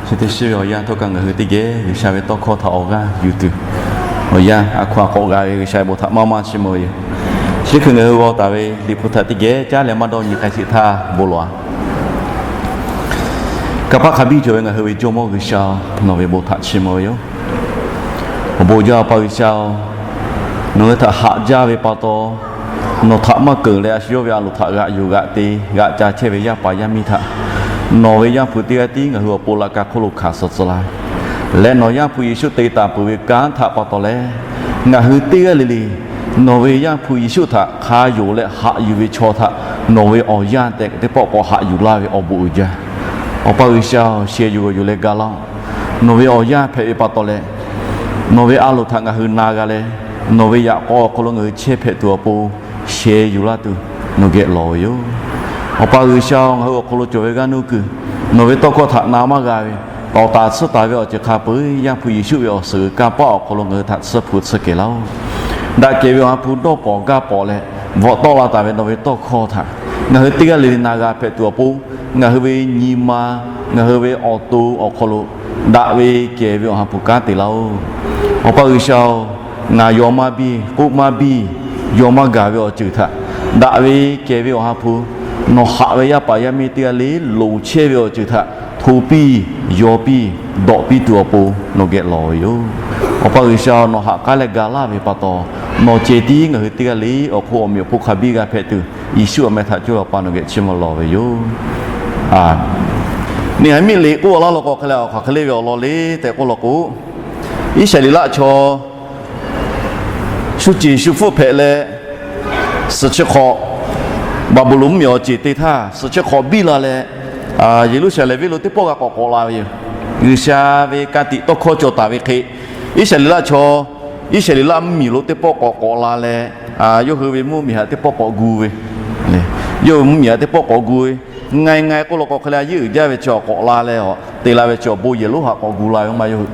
Chi teˇ shiˉ ve awˬ yanˇ htawˇ kaꞈ ngaˬ hui teˇ geh G'uiˬsha ve tawˇ hkawˇ htaꞈ awˬ g'aˇ yuˬ tuˬ, awˬ yanˇ a hkawˇ a k'awꞈ g'a ve G'uiˬsha ve bon htaꞈ maˇ maˇ chiˇ mvuh ve yoˬ. Chi teˇ hkui ngaˬ hui g'aw taˍ ve Liꞈ hpu htaꞈ teˇ geh caˉ leh maˇ dawˇ nyi k'ai sheˍ htaˇ bon lawˬ-a. Kanˇ paˆ hk'a biˇ cawˬ ve ngaˬ hui ve Jawˇmawˇ G'uiˬsha-oˬ, nawˬ ve bon htaꞈ chiˇ mvuh ve yoˬ. Awˬ bon jaˇ, Awˬ pa G'uiˬsha-oˬ, nawˬ hui htaꞈ haꞈ jaˇ ve pa taw, nawˬ htaꞈ maˇ keunˍ leh a shu yawˇ ve a loˍ htaꞈ g'aꞈ yuˬ g'aꞈ te g'aꞈ ca chehˇ ve yaˇ paˍ yaˇ miˇ htaꞈ nawˬ ve Yaˇ hpu teˇ g'aˇ tiˉ ngaˬ hui awˬ pon laꞈ ka hk'oˆ lo hkanˍ suh tcuh laˇ ve leh nawˬ Yaˇ hpu Yeˍsuˆ te taˍ peuˬ ve kanˉ htaꞈ pa taw leh, ngaˬ hui teˇ g'aˇ le le nawˬ ve Yaˇ hpu Yeˍsuˆ htaꞈ hk'a yonˍ leh haꞈ yuˬ ve chaw htaꞈ nawˬ ve awˬ yanˇ tehꞈ teˇ pawˆ k'awꞈ haꞈ yuˬ laˇ ve awˬ bon uiˍ jaˇ. Awˬ pa G'uiˬsha-oˬ, sheh yuˬ g'awˬ yuˬ leh ga laˇ-oˆ. Nawˬ ve awˬ yanˇ hpehꞈ ve pa taw leh, nawˬ ve a loˍ htaꞈ ngaˬ hui na g'a leh, nawˬ ve yaꞈ k'aw awˬ hk'aw lo ngaˬ hui chehˇ hpehꞈ tuˬ awˬ pon sheh yuˬ laˇ tuˬ nawˬ geh lawˬ ve yoˬ. Awˬ pa G'uiˬsha-oˬ, ngaˬ hui awˬ hk'aw lo cawˬ ve g'aˇ nuˇ kuiˬ nawˬ ve tawˇ hkawˇ htaꞈ na maˇ g'a ve, tawˍ taˍ tsuhˇ taˍ ve awˬ ceuˬ hk'a peu-eˬ Yaˇ hpu Yeˍsuˆ ve awˬ suhˍ kanˇ paˆ awˬ hk'aw lo ngaˬ hui htaꞈ tsuhˇ hpu tsuhˇ kehˬ laˇ-oˆ. Daꞈ kehˬ ve awˬ ha hpu dawˇ pawˍ gaˇ pawˍ leh bvuhꞈ tawˆ la taˍ ve nawˬ ve tawˇ hkawˇ htaꞈ ngaˬ hui teˇ g'aˇ le le na g'a hpehꞈ tuˬ awˬ pon, ngaˬ hui ve nyi ma, ngaˬ hui ve awˬ to awˬ hk'aw lo daꞈ ve kehˬ ve awˬ ha hpu kanˉ te laˇ-oˆ. Awˬ pa G'uiˬsha-oˬ, ngaˬ yaw maˇ biˇ, k'oˆ maˇ biˇ, yaw maˇ gaˬ ve awˬ ceuˬ htaꞈ daꞈ ve kehˬ ve awˬ ha hpu nawˬ haꞈ ve yaˇ paˍ yaˇ miˇ teˇ g'aˇ le loˍ chehˇ ve awˬ ceuˬ htaꞈ hto piˇ, yaw piˇ, dawꞈ piˇ tuˬ awˬ pon nawˬ geh lawˬ ve yoˬ. Awˬ pa G'uiˬsha, nawˬ haꞈ k'aˉ leh ga laˇ ve pa taw, nawˬ ceh tiˉ ngaˬ hui teˇ g'aˇ le awˬ hk'oˆ awˬ meꞈ awˬ hponˇ hk'a biˇ g'a hpehꞈ tuˬ, Yeˍsuˆ awˬ meh htaꞈ coˇ ve Awˬ pa nawˬ geh chiˇ mvuh lawˬ ve yoˬ. Neˍhaˍmiˆ liꞈ k'oˆ laˇ law k'o hk'e leh, awˬ hk'aˬ hk'e le ve awˬ lawn le tehꞈ k'oˆ law k'o, Iˉsaˍreˍlaˆ chaw shu ceˬ shu hpfuhˆ hpehꞈ leh, suhˍ chi hk'awꞈ, Baˍbuˍlonˍ mvuhˇmiˬ awˬ ceˬ te htaˇ suhˍ chi hk'awꞈ biˇ la leh, Yeˍruˆsaˍlehnˍ venˇ lo teˇ pawˆ g'a k'awꞈ k'awꞈ la ve yoˬ. G'uiˬsha ve ka tiꞈ tawˇ hkawˇ cawˬ taˍ ve hk'e, Iˉsaˍreˍlaˆ chaw, Iˉsaˍreˍlaˆ mvuhˇmiˬ lo teˇ pawˆ k'awꞈ k'awꞈ la leh, yawˇ hui ve mvuhˇmiˬ htaꞈ teˇ pawˆ k'awꞈ gu ve, yawˇ hui mvuhˇmiˬ htaꞈ teˇ pawˆ k'awꞈ gu ve, ngai ngai k'oˆ law k'o hk'e leh, a yeˉ uiˍ jaˇ ve chi k'awꞈ la leh a te la ve chi awˬ bon yehˬ lonˉ htaꞈ k'awꞈ gu la ve maˇ yawˇ hui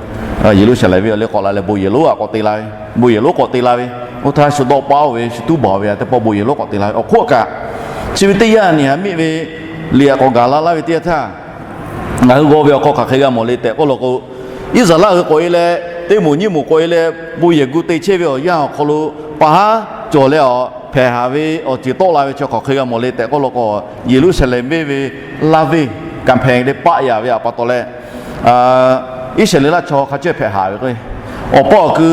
Yeˍruˆsaˍlehnˍ venˇ awˬ leh k'awꞈ la leh bon yehˬ lonˉ htaꞈ k'awꞈ te la ve, bon yehˬ lonˉ k'awꞈ te la ve, oˇ htaˇ shu dawˆ paˉ-oˬ ve, shu tuˉ baˬ ve htaꞈ teˇ pawˆ bon yehˬ lonˉ k'awꞈ te la ve. Awˬ hk'oˆ kaꞈ, chi ve teˇ yanˇ Neˍhaˍmiˆ ve liꞈ htaꞈ k'awꞈ gaˬ la laˇ ve teˇ yanˇ htaˇ, ngaˬ hui g'aw ve awˬ hk'aw hk'aˬ hk'e g'a mawˬ le tehꞈ k'oˆ law k'o, Iˉsaˍreˍlaˆ hui k'awꞈ e leh teˇ moˍ nyiˇ moˍ k'awꞈ e leh bon yehˬ gu te chehˇ ve awˬ yanˇ awˬ hk'aw lo, pa haˉ cawˬ leh awˬ hpehꞈ haˍ ve awˬ ceuˬ tawˆ la ve chi hk'aˬ hk'e g'a mawˬ le tehꞈ k'oˆ law k'o, Yeˍruˆsaˍlehnˍ venˇ ve laˇ venˇ kanˇ hpehˇ leh paˆ yaꞈ ve pa taw leh, Iˉsaˍreˍlaˆ chaw hk'a chaweh hpehꞈ haˍ ve k'o, awˬ pa awˬ kui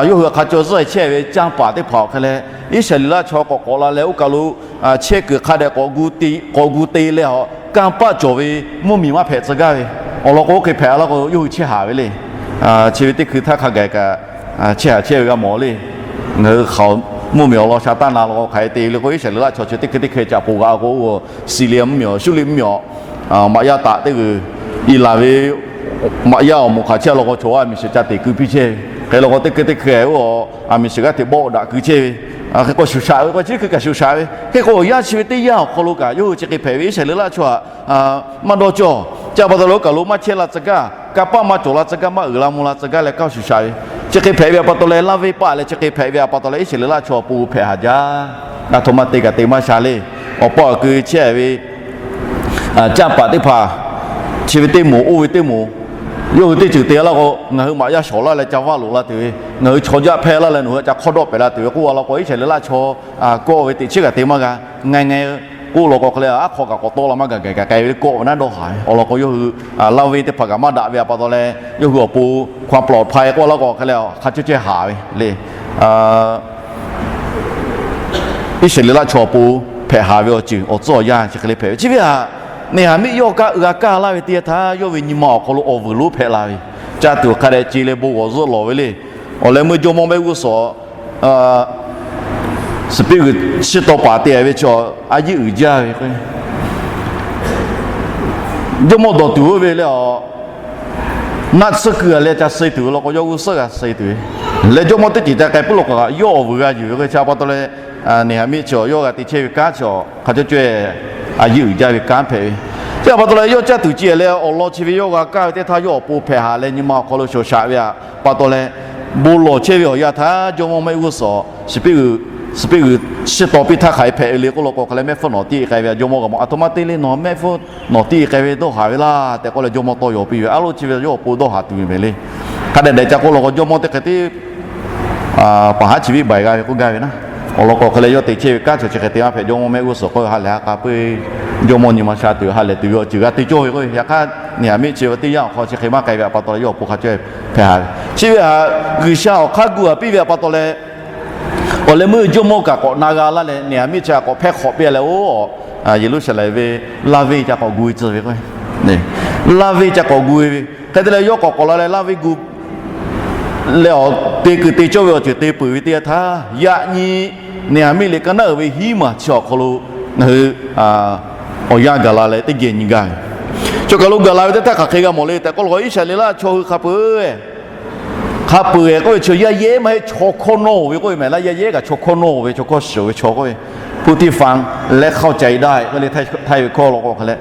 yawˇ hui hk'a caw zuhˆ chehˇ ve canˇ paˍ teˇ hpaˍ awˬ hk'e leh, Iˉsaˍreˍlaˆ chaw k'awꞈ k'awꞈ la leh oˇ kaˬ lo chehˇ kuiˬ hk'a dehꞈ k'awꞈ gu te leh a, kanˇ paˆ cawˬ ve mvuhˇmiˬ maˇ hpehꞈ tcuh gaˇ ve, awˬ lawn k'o oˇ hk'e hpehꞈ laˇ k'o yawˇ hui chehˇ haˍ ve le. Chi ve teˇ hkui htaˇ hk'a gaˬ kaꞈ chehˇ haˍ chehˇ ve g'a mawˬ le. Ngaˬ hui hk'aˬ mvuhˇmiˬ awˬ lawn sha taˇ na law k'o hk'aˬ hk'e te le k'o, Iˉsaˍreˍlaˆ chaw chi teˇ hkui teˇ hkui caꞈ poˬ g'a k'o, Siˍliˍ mvuhˇmiˬ awˬ, Suˇriˆ mvuhˇmiˬ awˬ, maꞈ yaˇ taꞈ teˇ g'uiˬ i laˬ ve maꞈ yaˇ awˬ moˍ hk'aˬ chehˇ law k'o chaw a miˬ shiˍ ca teꞈ keu piˇ chehˇ ve hk'e law k'o, teˇ hkui teˇ hkui oˇ a miˬ shiˍ g'aˇ hteꞈ bawˆ daꞈ keu chehˇ ve, hk'e k'o shuˍ shaꞈ ve k'o chi teˇ hkui kaꞈ shuˍ shaꞈ ve hk'e k'o, awˬ yanˇ chi ve teˇ yanˇ awˬ hk'aw lo kaꞈ yawˇ hui chi hk'e hpehꞈ ve Iˉsaˍreˍlaˆ chaw htaꞈ maˇ dawˇ cawˬ. Chi pa taw leh oˇ kaˬ lo maˇ chehˇ la tcuh gaˇ, kanˇ paˆ maˇ cawˬ la tcuh gaˇ, maˇ uiˍ la mvuh la tcuh gaˇ leh kanˇ shuˍ shaꞈ ve, chi hk'e hpehꞈ ve pa taw leh, laˇ venˇ paˆ leh chi hk'e hpehꞈ ve pa taw leh Iˉsaˍreˍlaˆ chaw awˬ pon hpehꞈ haˍ jaˇ. A htoꞈ ma te kaꞈ te maˇ sha le. Awˬ pa awˬ kui chehˇ ve canˇ paˍ teˇ hpaˍ, chi ve teˇ moˍ oˇ ve teˇ moˍ, yawˇ hui teˇ ceuˬ te laˇ k'o, ngaˬ hui maꞈ yaˇ shawˍ laˇ leh ca vaˇ loꞈ la tuˬ ve, ngaˬ hui chaw jaˇ hpehˇ laˇ leh nawˬ hui ca hk'awˇ dawˆ pehˍ la tuˬ ve k'oˆ a law k'o, Iˉsaˍreˍlaˆ chaw kawˆ ve teˇ chiˉ kaꞈ te maˇ g'a. Ngai ngai k'oˆ law k'o hk'e leh, aˉ hk'aw kaꞈ k'awꞈ tawˆ la maˇ gaˬ, gaˬ kaꞈ k'ai ve le, kawˆ ve naˉ dawˇ haˍ ve awˬ lawn k'o, yawˇ hui laˇ venˇ teˇ hpaˍ kaꞈ maˇ daꞈ ve pa taw leh, yawˇ hui awˬ pon ความปลอดภัย k'oˆ laˇ k'o hk'e leh, hk'a chaweh chaweh haˍ ve le. Iˉsaˍreˍlaˆ chaw awˬ pon hpehꞈ haˍ ve awˬ ceuˬ awˬ tcuhˉ awˬ yanˇ chi hk'e le hpehꞈ ve. Chi ve htaꞈ Neˍhaˍmiˆ yawˇ kaꞈ g'a kaˇ laˇ ve teˇ yanˇ htaˇ, yawˇ ve nyi ma awˬ hk'aw lo awˬ vuiˬ lonˉ hpehꞈ la ve, caˇ tuˬ hk'a dehꞈ ce leh bon g'awˬ zuhˆ lawˬ ve le. Awˬ leh meuˇ jawˇmawˇ mehˆ g'uˇ suhˍ, suhˍ piˇ g'uiˬ chiˇ taw paˍ te ve chaw a yeˉ uiˍ jaˇ ve k'o, jawˇmawˇ dawˬ tuˬ oˇ ve leh a, naˆ tsuhˇ kuiˬ a leh ca suh tuˬ ve law k'o, yawˇ g'uˇ suhˉ g'a suh tuˬ ve leh, jawˇmawˇ teˇ ceuˬ ca k'ai puiˉ law k'o, yawˇ awˬ vuiˬ g'a yuˬ ve k'o, chi pa taw leh Neˍhaˍmiˆ chaw yawˇ g'a te chehˇ ve kanˉ chaw hk'a cawˇ caweh a yeˉ uiˍ jaˇ ve kanˉ hpehꞈ ve. Chi pa taw leh yawˇ caˇ tuˬ ce leh awˬ lawn chi ve yawˇ g'a kaˇ ve teˇ htaˇ, yawˇ awˬ pon hpehꞈ haˍ leh nyi ma awˬ hk'aw lo shawˍ shaꞈ ve pa taw leh, bon lawˬ chehˇ ve awˬ yanˇ htaˇ jawˇmawˇ mehˆ g'uˇ suhˍ suhˍ piˇ g'uiˬ suhˍ piˇ g'uiˬ chi taw piˇ htaˇ hk'aˬ hk'e hpehꞈ ve le k'oˆ law k'o, hk'aˬ leh mehˆ hpfuhˇ nawˬ tiˇ k'ai ve a jawˇmawˇ g'a mawˬ. Aˬ htoꞈ ma te le, nawˬ mehˆ hpfuhˇ nawˬ tiˇ k'ai ve dawˇ haˍ ve laˇ tehꞈ k'oˆ leh jawˇmawˇ tawˇ yaw piˇ ve a loˉ chi ve yawˇ awˬ pon dawˇ haˍ tuˬ ve mehˍ le. Hk'a dehꞈ dehꞈ ca k'oˆ law k'o, jawˇmawˇ teˇ hk'e tiˉ paˍ haˉ chi viˉ baiˬ g'a ve k'oˆ gaˇ ve naˉ. Awˬ lawn k'o hk'e leh yawˇ te chehˇ ve kanˉ chaw chi hk'e te maˇ hpehꞈ, jawˇmawˇ mehˆ g'uˇ suhˍ k'oˆ ve ha lehˬ ha k'a peuˬ, jawˇmawˇ nyi ma sha tuˬ ha lehˬ tuˬ ve awˬ ceuˬ g'a te cawˇ ve k'oˆ ve. Yaꞈ hk'aˇ neˇ haˍ miˆ chi ve teˇ yanˇ awˬ hk'aw chi hk'e maˇ k'ai ve a pa taw leh yawˇ awˬ pon hk'a cawˇ hpehꞈ ha ve. Chi ve htaꞈ G'uiˬsha awˬ hk'aˇ gu haˍ piˇ ve a pa taw leh, awˬ leh meuˇ jawˇmawˇ kaꞈ k'awꞈ na g'a laˇ leh neˇ haˍ miˆ chi htaꞈ k'awꞈ hpehˇ hk'awꞈ piˇ leh, oˇ Yeˍruˆsaˍlehnˍ ve laˇ venˇ ca k'awꞈ gu ve tcuh ve k'o, laˇ venˇ ca k'awꞈ gu ve ve hk'e te leh yawˇ k'awꞈ k'awꞈ la leh laˇ venˇ gu leh awˬ te kuiˬ te cawˇ ve awˬ ceuˬ te peuˬ ve teˇ yanˇ htaˇ, yaꞈ nyi neˇ haˍ miˆ liꞈ ka naˉ uiˍ ve hiˉ maˬ chi awˬ hk'aw lo ngaˬ hui awˬ yanˇ gaˬ la leh teˇ geh nyi gaˇ ve. Chaw kaˬ lo gaˬ la ve teˇ htaˇ hk'aˬ hk'e g'a mawˬ le tehꞈ k'oˆ law k'o, Iˉsaˍreˍlaˆ chaw hui hk'a peuˬ hk'a peuˬ-eˬ k'oˆ ve chi yaˇ yehˉ maˇ heˆ, chaw hkawˇ nawˇ ve k'oˆ ve mehˍ laˇ. Yaˇ yehˉ kaꞈ chaw hkawˇ nawˇ ve, chaw hkawˇ shiˍ ve chaw k'oˆ ve, Poˇtiˇfaˍ leh hk'aoˇ caiˍ daꞈ k'oˆ le, Htaiˇ ve hkawˇ law k'o hk'a leh,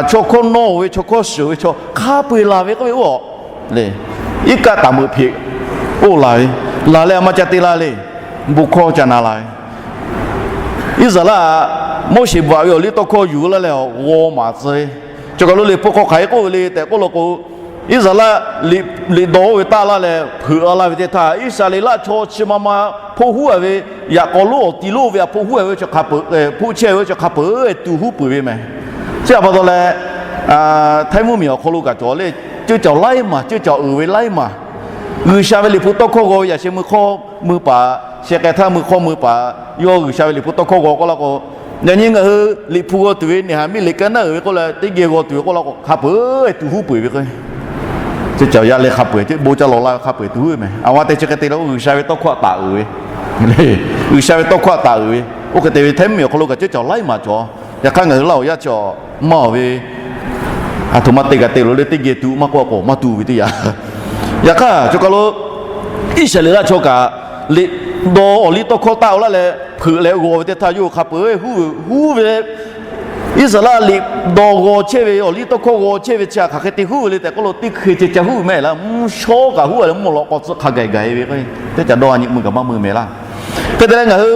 chaw hkawˇ nawˇ ve, chaw hkawˇ shiˍ ve chaw hk'a peu-eˬ laˬ ve k'oˆ ve oˇ le. Iˉ kaˆ taˍ meuꞈ hpeꞈ oˇ laˬ ve, laˬ leh a ma ca te la le, bon hkawˇ ca na la ve. Iˉsaˍreˍlaˆ Moˉseˍ bvuhꞈ ve awˬ liˇ tawˇ hkawˇ yuˬ laˇ leh g'aw maˍ tcuh ve. Chaw kaˬ lo liꞈ hpu hk'aw hk'aˬ hk'e k'oˆ ve le tehꞈ k'oˆ law k'o, Iˉsaˍreˍlaˆ liꞈ dawˇ oˇ ve taˆ laˇ leh hpeuꞈ la laˇ ve teˇ htaˇ, Iˉsaˍreˍlaˆ chaw chi ma ma hpoˆ huˉ-a ve, yaꞈ k'aw lonˉ awˬ ti lonˉ ve a hpoˆ huˉ-a ve, hpoˆ chehˇ ve chi hk'a peuˬ tuˬ huˉ peuˬ ve mehˍ. Chi a pa taw leh, Htaiˇ mvuhˇmiˬ awˬ hk'aw lo kaꞈ cawˬ le, ceuˇ caˬ laiˉ maˬ, ceuˇ caˬ uiˍ ve laiˉ maˬ. G'uiˬsha ve liꞈ hpu tawˇ hkawˇ g'aw ve yaꞈ sheh mui hk'awˇ mui paˍ, sheh k'ai htaˇ mui hk'awˇ mui paˍ, yawˇ G'uiˬsha ve liꞈ hpu tawˇ hkawˇ g'aw k'oˆ laˇ k'o, yaꞈ nyi ngaˬ hui liꞈ hpu g'aw tuˬ ve neˇ haˍ miˆ liꞈ ka naˉ uiˍ ve k'oˆ leh teˇ geh g'aw tuˬ ve k'oˆ laˇ k'o, hk'a peuˬ tuˬ huˉ peuˬ ve k'o, ceuˇ caˬ yaˇ leh hk'a peuˬ ceuˇ bon ca lawˬ la ve hk'a peuˬ tuˬ huˉ mehˍ. A ma te chi hk'e te la k'o, G'uiˬsha ve tawˇ hkawˇ htaꞈ uiˍ ve, G'uiˬsha ve tawˇ hkawˇ htaꞈ uiˍ ve, oˇ hk'e te ve Htaiˇ mvuhˇmiˬ awˬ hk'aw lo kaꞈ ceuˇ caˬ laiˉ maˬ cawˬ. Yaꞈ hk'aˇ ngaˬ hui Laˇ huˍ yaˇ chi maˇ ve, aˬ htoꞈ ma te kaꞈ te loˬ le, teˇ geh tuꞈ maˇ k'oˆ k'o maˇ tuꞈ ve teˇ yanˇ. Yaꞈ hk'aˇ chaw kaˬ lo Iˉsaˍreˍlaˆ chaw kaꞈ liꞈ dawˇ awˬ liˇ tawˇ hkawˇ taˆ-o laˇ leh hpeuꞈ leh g'aw ve teˇ htaˇ, yawˇ hui hk'a peuˬ huˉ ve, huˉ ve Iˉsaˍreˍlaˆ liꞈ dawˇ g'aw chehˇ ve, awˬ liˇ tawˇ hkawˇ g'aw chehˇ ve chi htaꞈ hk'aˬ hk'e te huˉ ve le tehꞈ k'oˆ lo, teˇ hkui ceh ca huˉ ve maˇ heˆ laˇ. Mvuhˇ shawˉ kaꞈ huˉ-a leh mvuhˇ mawˬ lawꞈ k'aw tcuhˆ hk'a gaˬ gaˬ-e ve k'o, teˇ caꞈ dawˇ nyi mui kaꞈ maˇ mui mehˍ laˇ. Hk'e te leh ngaˬ hui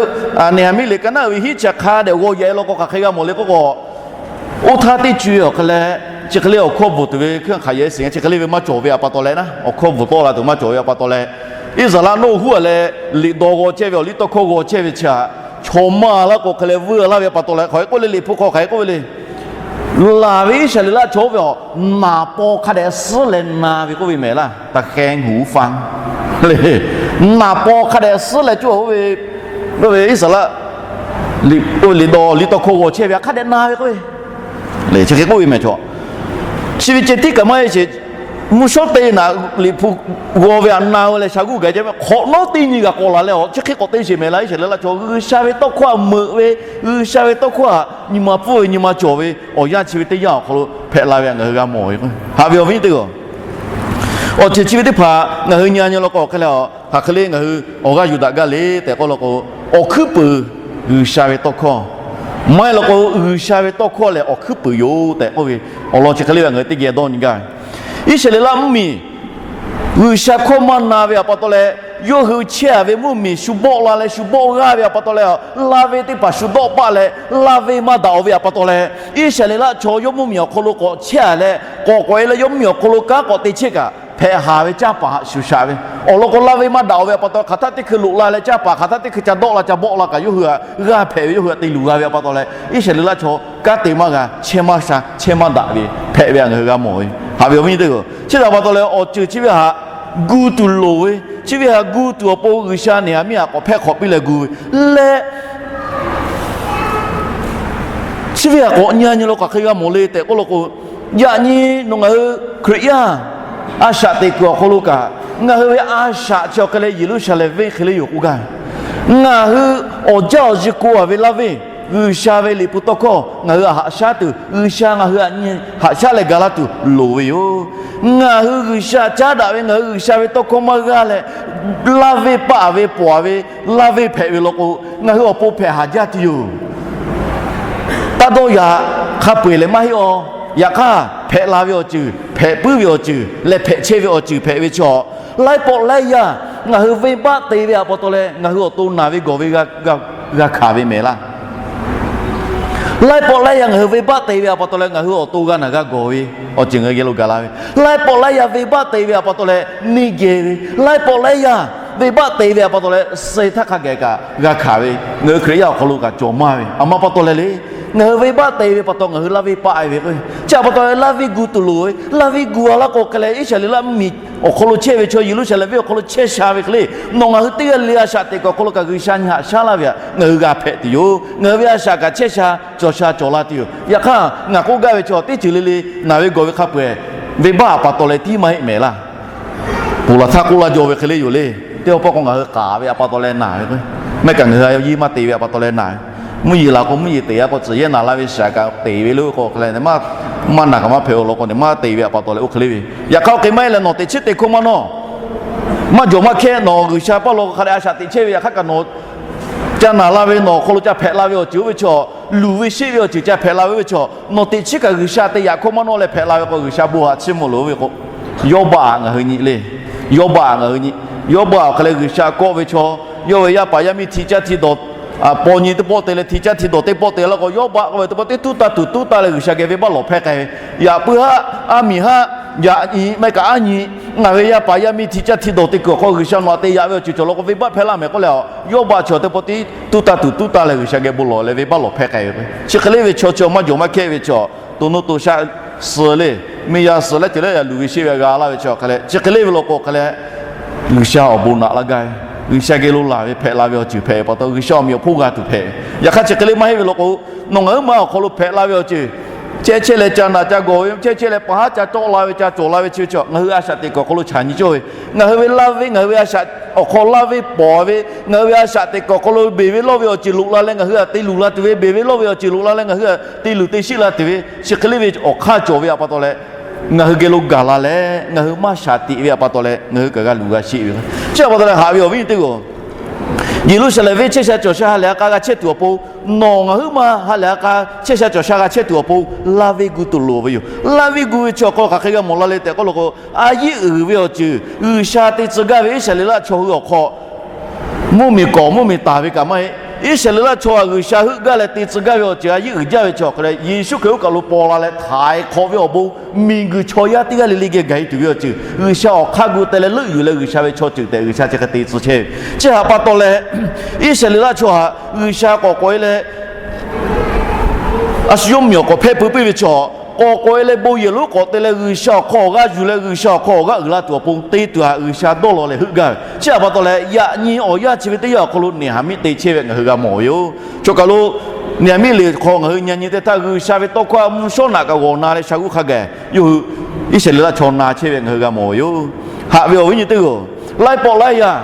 Neˍhaˍmiˆ liꞈ ka naˉ ve hiˉ chi hk'a dehꞈ g'aw yaꞈ-e law k'o, hk'aˬ hk'e g'a mawˬ le k'oˆ k'o, oˇ htaˇ teˇ co-e awˬ hk'e leh, chi hk'e le awˬ hkawˇ bvuhˬ tuˬ ve hk'aˬ hk'e yaꞈ-e sheˍ, chi hk'e le ve maˇ cawˬ ve a pa taw leh naˉ, awˬ hkawˇ bvuhˬ tawˆ la tuˬ maˇ cawˬ ve a pa taw leh, Iˉsaˍreˍlaˆ nawˇ huˉ-a leh liꞈ dawˇ g'aw chehˇ ve awˬ liˇ tawˇ hkawˇ g'aw chehˇ ve chi htaꞈ chaw maˇ laˇ k'o hk'e leh vuiˇ laˇ ve a pa taw leh, hk'aˬ hk'e k'oˆ le, liꞈ hpu hk'aw hk'aˬ hk'e k'oˆ ve le. Laˬ ve Iˉsaˍreˍlaˆ chaw oˇ ve awˬ naˍ paw hk'a dehꞈ suhˉ leh na ve k'oˆ ve mehˍ laˇ, ตะแคงหูฟัง le. Naˍ paw hk'a dehꞈ suhˉ leh cawˇ oˇ ve, oˇ ve Iˉsaˍreˍlaˆ oˇ ve liꞈ dawˇ liˇ tawˇ hkawˇ g'aw chehˇ ve htaꞈ hk'a dehꞈ na ve k'oˆ ve, chi hk'e k'oˆ ve mehˍ chaw. Chi ve ceh tiˉ kaꞈ maˇ heˆ sheˍ. Mvuhˇ shawˉ te naꞈ liꞈ hpu g'aw ve htaꞈ na-o leh sha guˇ gaˬ jaˇ ve, hk'awꞈ nawˉ teˇ nyi g'a k'awꞈ laˬ leh awˬ chi hk'e k'awꞈ te sheˍ mehˍ laˇ. Iˉsaˍreˍlaˆ chaw G'uiˬsha ve tawˇ hkawˇ htaꞈ meuꞈ ve, G'uiˬsha ve tawˇ hkawˇ htaꞈ nyi ma pfuhˇ ve nyi ma cawˬ ve awˬ yanˇ chi ve teˇ yanˇ awˬ hk'aw lo hpehꞈ la ve htaꞈ ngaˬ hui g'a mawˬ ve k'o, haꞈ ve awˬ viˉ teˇ g'aˇ, awˬ ceuˬ chi ve teˇ hpaˍ ngaˬ hui nyi-a nyi law k'o, hk'e leh hk'aˬ hk'e le ngaˬ hui awˬ g'aˇ yuˬ daꞈ gaˇ le tehꞈ k'oˆ law k'o, awˬ hkuiˉ puiˍ G'uiˬsha ve tawˇ hkawˇ, maˇ heˆ law k'o G'uiˬsha ve tawˇ hkawˇ lehˬ awˬ hkuiˉ puiˍ yoˬ tehꞈ k'oˆ ve awˬ lawn chi hk'e le ve ngaˬ hui teˇ geh dawˇ nyi gaˇ ve. Iˉsaˍreˍlaˆ mvuhˇmiˬ G'uiˬsha hkawˇ maˇ na ve a pa taw leh, yawˇ hui chehˇ-a ve mvuhˇmiˬ shu bawˆ la leh shu bawˆ g'aˇ ve a pa taw leh, laˇ venˇ teˇ hpaˍ shu dawˆ paˆ leh laˇ venˇ maˇ daꞈ-o ve a pa taw leh, Iˉsaˍreˍlaˆ chaw yawˇ mvuhˇmiˬ awˬ hk'aw lo k'awꞈ chehˇ-a leh, k'awꞈ k'awꞈ-e leh yawˇ mvuhˇmiˬ awˬ hk'aw lo kanˉ k'awꞈ te chehˇ kaꞈ, hpehꞈ haˍ ve canˇ paˍ htaꞈ shuˍ shaꞈ ve. Awˬ lawn k'o, laˇ venˇ maˇ daꞈ-o ve a pa taw, hk'aˬ htaˇ teˇ hkui loꞈ la leh canˇ paˍ, hk'aˬ htaˇ teˇ hkui ca dawˆ la ca bawˆ la kaꞈ yawˇ hui htaꞈ g'aˇ hpehꞈ ve, yawˇ hui htaꞈ te luˬ g'a ve a pa taw leh, Iˉsaˍreˍlaˆ chaw kanˉ te maˇ g'a, chehˇ maˇ sha, chehˇ maˇ daꞈ ve hpehꞈ ve htaꞈ ngaˬ hui g'a mawˬ ve. Haꞈ ve awˬ viˉ teˇ g'aˇ, chi htaꞈ pa taw leh awˬ ceuˬ chi ve htaꞈ gu tuˬ loˍ ve, chi ve htaꞈ gu tuˬ awˬ pon G'uiˬsha Neˍhaˍmiˆ htaꞈ k'awꞈ hpehˇ hk'awꞈ piˇ leh gu ve leh, chi ve htaꞈ k'awꞈ nyi-a nyi law k'o hk'aˬ hk'e g'a mawˬ le tehꞈ k'oˆ law k'o, yaꞈ nyi nawˬ ngaˬ hui Hkriꞈ yaˇ a shaꞈ teꞈ kuiˬ awˬ hk'aw lo kaꞈ, ngaˬ hui ve a shaꞈ chi awˬ hk'e leh Yeˍruˆsaˍlehnˍ venˇ hk'e le yoˬ k'oˆ gaˇ ve. Ngaˬ hui awˬ jaˇ awˬ ji ko-a ve laˇ venˇ, G'uiˬsha ve liꞈ hpu tawˇ hkawˇ ngaˬ hui htaꞈ haꞈ shaˉ tuˬ, G'uiˬsha ngaˬ hui htaꞈ nyi haꞈ shaˉ leh ga laˇ tuˬ loˍ ve yoˬ. Ngaˬ hui G'uiˬsha caˉ daꞈ ve, ngaˬ hui G'uiˬsha ve tawˇ hkawˇ maˇ g'aˇ leh, laˇ venˇ paˆ-a ve pawˍ-a ve laˇ venˇ hpehꞈ ve law k'o, ngaˬ hui awˬ pon hpehꞈ haˍ jaˇ tuˬ yoˬ. Taˇ dawˇ yaꞈ hk'a peu-eˬ lehˬ maˇ heˆ-aˬ. Yaꞈ hk'aˇ, hpehꞈ la ve awˬ ceuˬ, hpehꞈ puiˉ ve awˬ ceuˬ, leh hpehꞈ chehˇ ve awˬ ceuˬ hpehꞈ ve chaw, laiˉ pawˆ laiˉ yaˇ ngaˬ hui venˇbaˆ te ve a pa taw leh, ngaˬ hui awˬ to naˬ ve gawˬ ve g'a g'a g'a hkanˍ ve mehˍ laˇ. Laiˉ pawˆ laiˉ yaˇ ngaˬ hui venˇbaˆ te ve awˬ pa taw leh ngaˬ hui awˬ to g'a naˬ g'a gawˬ ve awˬ ceuˬ ngaˬ hui geh lo gaˬ la ve. Laiˉ pawˆ laiˉ yaˇ venˇbaˆ te ve awˬ pa taw leh neˇ geh ve, laiˉ pawˆ laiˉ yaˇ venˇbaˆ te ve awˬ pa taw leh suh htaˇ hk'a geh kaꞈ g'a hkanˍ ve, ngaˬ hui Hkriꞈ yaˇ awˬ hk'aw lo kaꞈ cawˬ maˇ ve. Aˬ ma pa taw leh le, ngaˬ hui venˇbaˆ te ve pa taw ngaˬ hui laˇ venˇ paˆ e ve k'o, chi awˬ pa taw leh laˇ venˇ gu tuˬ loˍ ve, laˇ venˇ gu a laˇ k'o hk'e leh Iˉsaˍreˍlaˆ mvuhˇmiˬ awˬ hk'aw lo chehˇ ve chaw, Yeˍruˆsaˍlehnˍ venˇ awˬ hk'aw lo chehˇ sha ve hk'e le, nawˬ ngaˬ hui teˇ g'aˇ le le a shaꞈ teꞈ kuiˬ awˬ hk'aw lo kaꞈ G'uiˬsha nyi haꞈ shaˉ laˇ ve htaꞈ ngaˬ hui g'a hpehꞈ tuˬ yoˬ. Ngaˬ hui ve a shaꞈ kaꞈ chehˇ sha cawˬ sha cawˬ la tuˬ yoˬ. Yaꞈ hk'aˇ ngaˬ k'oˆ gaˇ ve chaw teˇ ceuˬ le le naˬ ve gawˬ ve hk'a peu-eˬ venˇbaˆ awˬ pa taw leh tiˉ maˇ heˆ mehˍ laˇ. Ponˬ laˬ htaˇ k'oˆ laˇ jaw ve hk'e le yoˬ le. Teˇ pawˆ k'o ngaˬ hui k'aˍ ve awˬ pa taw leh naˬ ve k'o, mehˆ kaꞈ ngaˬ hui a yehˇ maˇ te ve awˬ pa taw leh naˬ ve. Mvuhˇ yeˬ laˬ k'o mvuhˇ yeˬ teꞈ a k'o tcuhˍ yehˇ naˬ la ve shaˍ kaꞈ teꞈ ve le k'o hk'e leh, maˇ naˬ kaꞈ maˇ hpehꞈ-o law k'o, maˇ te ve awˬ pa taw leh oˇ hk'e le ve. Yaꞈ hk'aˇ oˇ hk'e maˇ heˆ leh nawˬ teꞈ chiˉ te hkawˇ maˇ nawˇ. Maˇ jawˬ maˇ hkehˇ nawˬ G'uiˬsha paˇ law k'o hk'a dehꞈ a shaꞈ teꞈ chehˇ ve, yaꞈ hk'aˇ kaꞈ nawˬ ca naˬ la ve, nawˬ awˬ hk'aw lo ca hpehꞈ la ve awˬ ceuˬ oˇ ve chaw, luˬ ve sheˆ ve awˬ ceuˬ ca hpehꞈ la ve oˇ ve chaw, nawˬ teꞈ chiˉ kaꞈ G'uiˬsha te yaꞈ hkawˇ maˇ nawˇ leh hpehꞈ la ve k'o, G'uiˬsha bon haꞈ chiˇ mvuh loˍ ve k'o, Yawˇbaˆ ngaˬ hui nyi le. Yawˇbaˆ ngaˬ hui nyi. Yawˇbaˆ awˬ hk'e leh G'uiˬsha kawˆ ve chaw, yawˇ ve yaˇ paˍ yaˇ miˇ hti caˇ hti dawˬ, paw nyi teˇ pawˆ te leh hti caˇ hti dawˬ teˇ pawˆ te laˇ k'o, Yawˇbaˆ k'oˆ ve teˇ pawˆ teˇ tuˉ taˇ tuˬ tuˉ taˇ leh G'uiˬsha geh venˇbaˆ lawˬ hpehˇ k'ai ve. Yaꞈ puiˉ haˆ, aˉ miˬ haˆ, yaꞈ nyi mehˆ kaꞈ aˉ nyi, ngaˬ ve yaˇ paˍ yaˇ miˇ hti caˇ hti dawˬ te kuiˬ awˬ hk'aw G'uiˬsha nawˬ htaꞈ te yaꞈ ve awˬ ceuˬ cawˬ law k'o, venˇbaˆ hpehˇ laˇ mehˍ k'oˆ leh, Yawˇbaˆ chi teˇ pawˆ teˇ tuˉ taˇ tuˬ tuˉ taˇ leh G'uiˬsha geh bon lawˬ leh venˇbaˆ lawˬ hpehˇ k'ai ve. Chi hk'e le ve chaw, chaw maˇ jawˬ maˇ hkehˇ ve chaw, to nuˇ to shaˆ suh le, miˇ yaˇ suh leh ceuˬ leh yaꞈ luˬ ve sheˆ ve g'a laˇ ve chaw hk'e leh, chi hk'e le ve law k'o hk'e leh, G'uiˬsha awˬ bon naꞈ laˇ gaˇ ve, G'uiˬsha geh lo laˬ ve hpehꞈ la ve awˬ ceuˬ hpehꞈ ve pa taw, G'uiˬsha awˬ meꞈ awˬ hponˇ g'a tuˬ hpehꞈ ve. Yaꞈ hk'aˇ chi hk'e le maˇ heˆ ve law k'o, nawˬ ngaˬ huiˉ ma awˬ hk'aw lo hpehꞈ la ve awˬ ceuˬ, chehˇ chehˇ leh ca naˬ ca gawˬ ve, chehˇ chehˇ leh pa haˉ ca tawˆ la ve ca cawˬ la ve chi ve chaw, ngaˬ hui a shaꞈ teꞈ kuiˬ awˬ hk'aw lo chaꞈ nyi cawˇ ve, ngaˬ hui ve laˇ ve, ngaˬ hui ve a shaꞈ awˬ hk'aw laˇ ve pawˍ ve, ngaˬ hui ve a shaꞈ teꞈ kuiˬ awˬ hk'aw lo beˬ ve lawˇ ve awˬ ceuˬ loꞈ la leh ngaˬ hui htaꞈ te luˬ la tuˬ ve, beˬ ve lawˇ ve awˬ ceuˬ loꞈ la leh ngaˬ hui htaꞈ te luˬ te shiˆ la tuˬ ve, chi hk'e le ve awˬ hk'aˇ cawˬ ve awˬ pa taw leh, ngaˬ hui geh lo gaˬ la leh ngaˬ hui maˇ shaˍ tiꞈ ve awˬ pa taw leh ngaˬ hui kaꞈ g'a luˬ g'a sheˆ ve. Chi awˬ pa taw leh haꞈ ve awˬ viˉ nyi teˇ g'aˇ, Yeˍruˆsaˍlehnˍ venˇ chehˇ sha cawˬ sha ha lehˬ a k'a g'a chehˇ tuˬ awˬ pon, nawˬ ngaˬ huiˉ ma ha lehˬ a k'a chehˇ sha cawˬ sha g'a chehˇ tuˬ awˬ pon, laˇ venˇ gu tuˬ loˍ ve yoˬ. Laˇ venˇ gu ve chi awˬ hk'aw hk'aˬ hk'e g'a mawˬ la le tehꞈ k'oˆ law k'o, a yiˉ uiˍ ve awˬ ceuˬ G'uiˬsha te tcuh gaˇ ve Iˉsaˍreˍlaˆ chaw hui awˬ hk'aw, mvuhˇmiˬ kawˍ mvuhˇmiˬ taˍ ve kaꞈ maˇ heˆ. Iˉsaˍreˍlaˆ chaw htaꞈ G'uiˬsha heuˆ gaˇ leh te tcuh gaˇ ve awˬ ceuˬ a yiˉ uiˍ jaˇ ve chi awˬ hk'e leh, Yeˍsuˆ Hkriꞈ oˇ kaˬ lo paw la leh htaiˍ hk'awꞈ ve awˬ bon, miˬguiˬ chaw yaˇ teˇ g'aˇ le le geh gaˬ e tuˬ ve awˬ ceuˬ, G'uiˬsha awˬ hk'aˇ gu te leh leuˆ yuˬ leh G'uiˬsha ve chaw ceuˬ tehꞈ G'uiˬsha chi hk'e te tcuh chehˇ ve. Chi htaꞈ pa taw leh, Iˉsaˍreˍlaˆ chaw htaꞈ G'uiˬsha k'awꞈ k'oꞈ e leh, a shu yawˇ miˬ awˬ k'awꞈ hpehˇ peuˬ piˇ ve chaw, k'awꞈ k'oꞈ e leh bon yehˬ lonˉ k'awꞈ te leh G'uiˬsha awˬ hk'aw awˬ g'aˇ yuˬ leh G'uiˬsha awˬ hk'aw awˬ g'aˇ uiˍ la tuˬ awˬ pon te tuˬ htaꞈ G'uiˬsha dawˇ law leh heuˆ gaˇ ve. Chi htaꞈ pa taw leh yaꞈ nyi awˬ yanˇ chi ve teˇ yanˇ awˬ hk'aw lo neˍhamiˆ te chehˇ ve ngaˬ hui g'a mawˬ ve yoˬ. Chaw kaˬ lo neˍhamiˆ liꞈ hk'aw ngaˬ hui nyi nyi teˇ htaˇ G'uiˬsha ve tawˇ hkawˇ htaꞈ mvuhˇ shawˉ naꞈ kaꞈ g'awˬ na leh sha g'uˇ hk'a gaˬ yawˇ hui Iˉsaˍreˍlaˆ chaw na chehˇ ve ngaˬ hui g'a mawˬ ve yoˬ. Haꞈ ve awˬ viˉ nyi teˇ g'aˇ, laiˉ pawˆ laiˉ yaˇ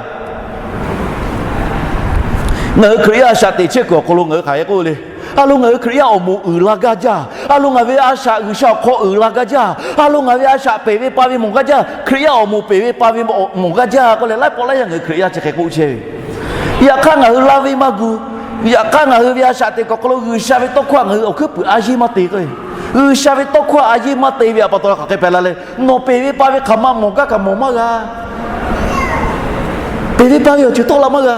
ngaˬ hui Hkriꞈ yaˇ a shaꞈ teꞈ chehˇ kuiˬ awˬ hk'aw lo ngaˬ hui hk'aˬ hk'e k'oˆ ve le. A lo ngaˬ hui Hkriꞈ yaˇ awˬ moˍ uiˍ la gaˇ jaˇ. A lo ngaˬ ve a shaꞈ G'uiˬsha awˬ hk'aw uiˍ la gaˇ jaˇ. A lo ngaˬ ve a shaꞈ peˬ ve pa ve mawˬ gaˇ jaˇ. Hkriꞈ yaˇ awˬ moˍ peˬ ve pa ve mawˬ gaˇ jaˇ k'oˆ leh laiˉ pawˆ laiˉ yaˇ ngaˬ hui Hkriꞈ yaˇ chi hk'e k'oˆ chehˇ ve. Yaꞈ hk'aˇ ngaˬ hui laˇ venˇ maˇ gu. Yaꞈ hk'aˇ ngaˬ hui ve a shaꞈ teꞈ kuiˬ awˬ hk'aw lo G'uiˬsha ve tawˇ hkawˇ htaꞈ ngaˬ hui awˬ hkuiˉ puiˍ a yeˇ maˇ te k'o, G'uiˬsha ve tawˇ hkawˇ htaꞈ a yeˇ maˇ te ve awˬ pa taw hk'aˬ hk'e hpehꞈ la leh, nawˬ peˬ ve pa ve hk'aˬ ma mawˬ gaˇ kaꞈ mawˬ maˇ g'a. Peˬ ve pa ve awˬ ceuˬ tawˆ la maˇ g'a.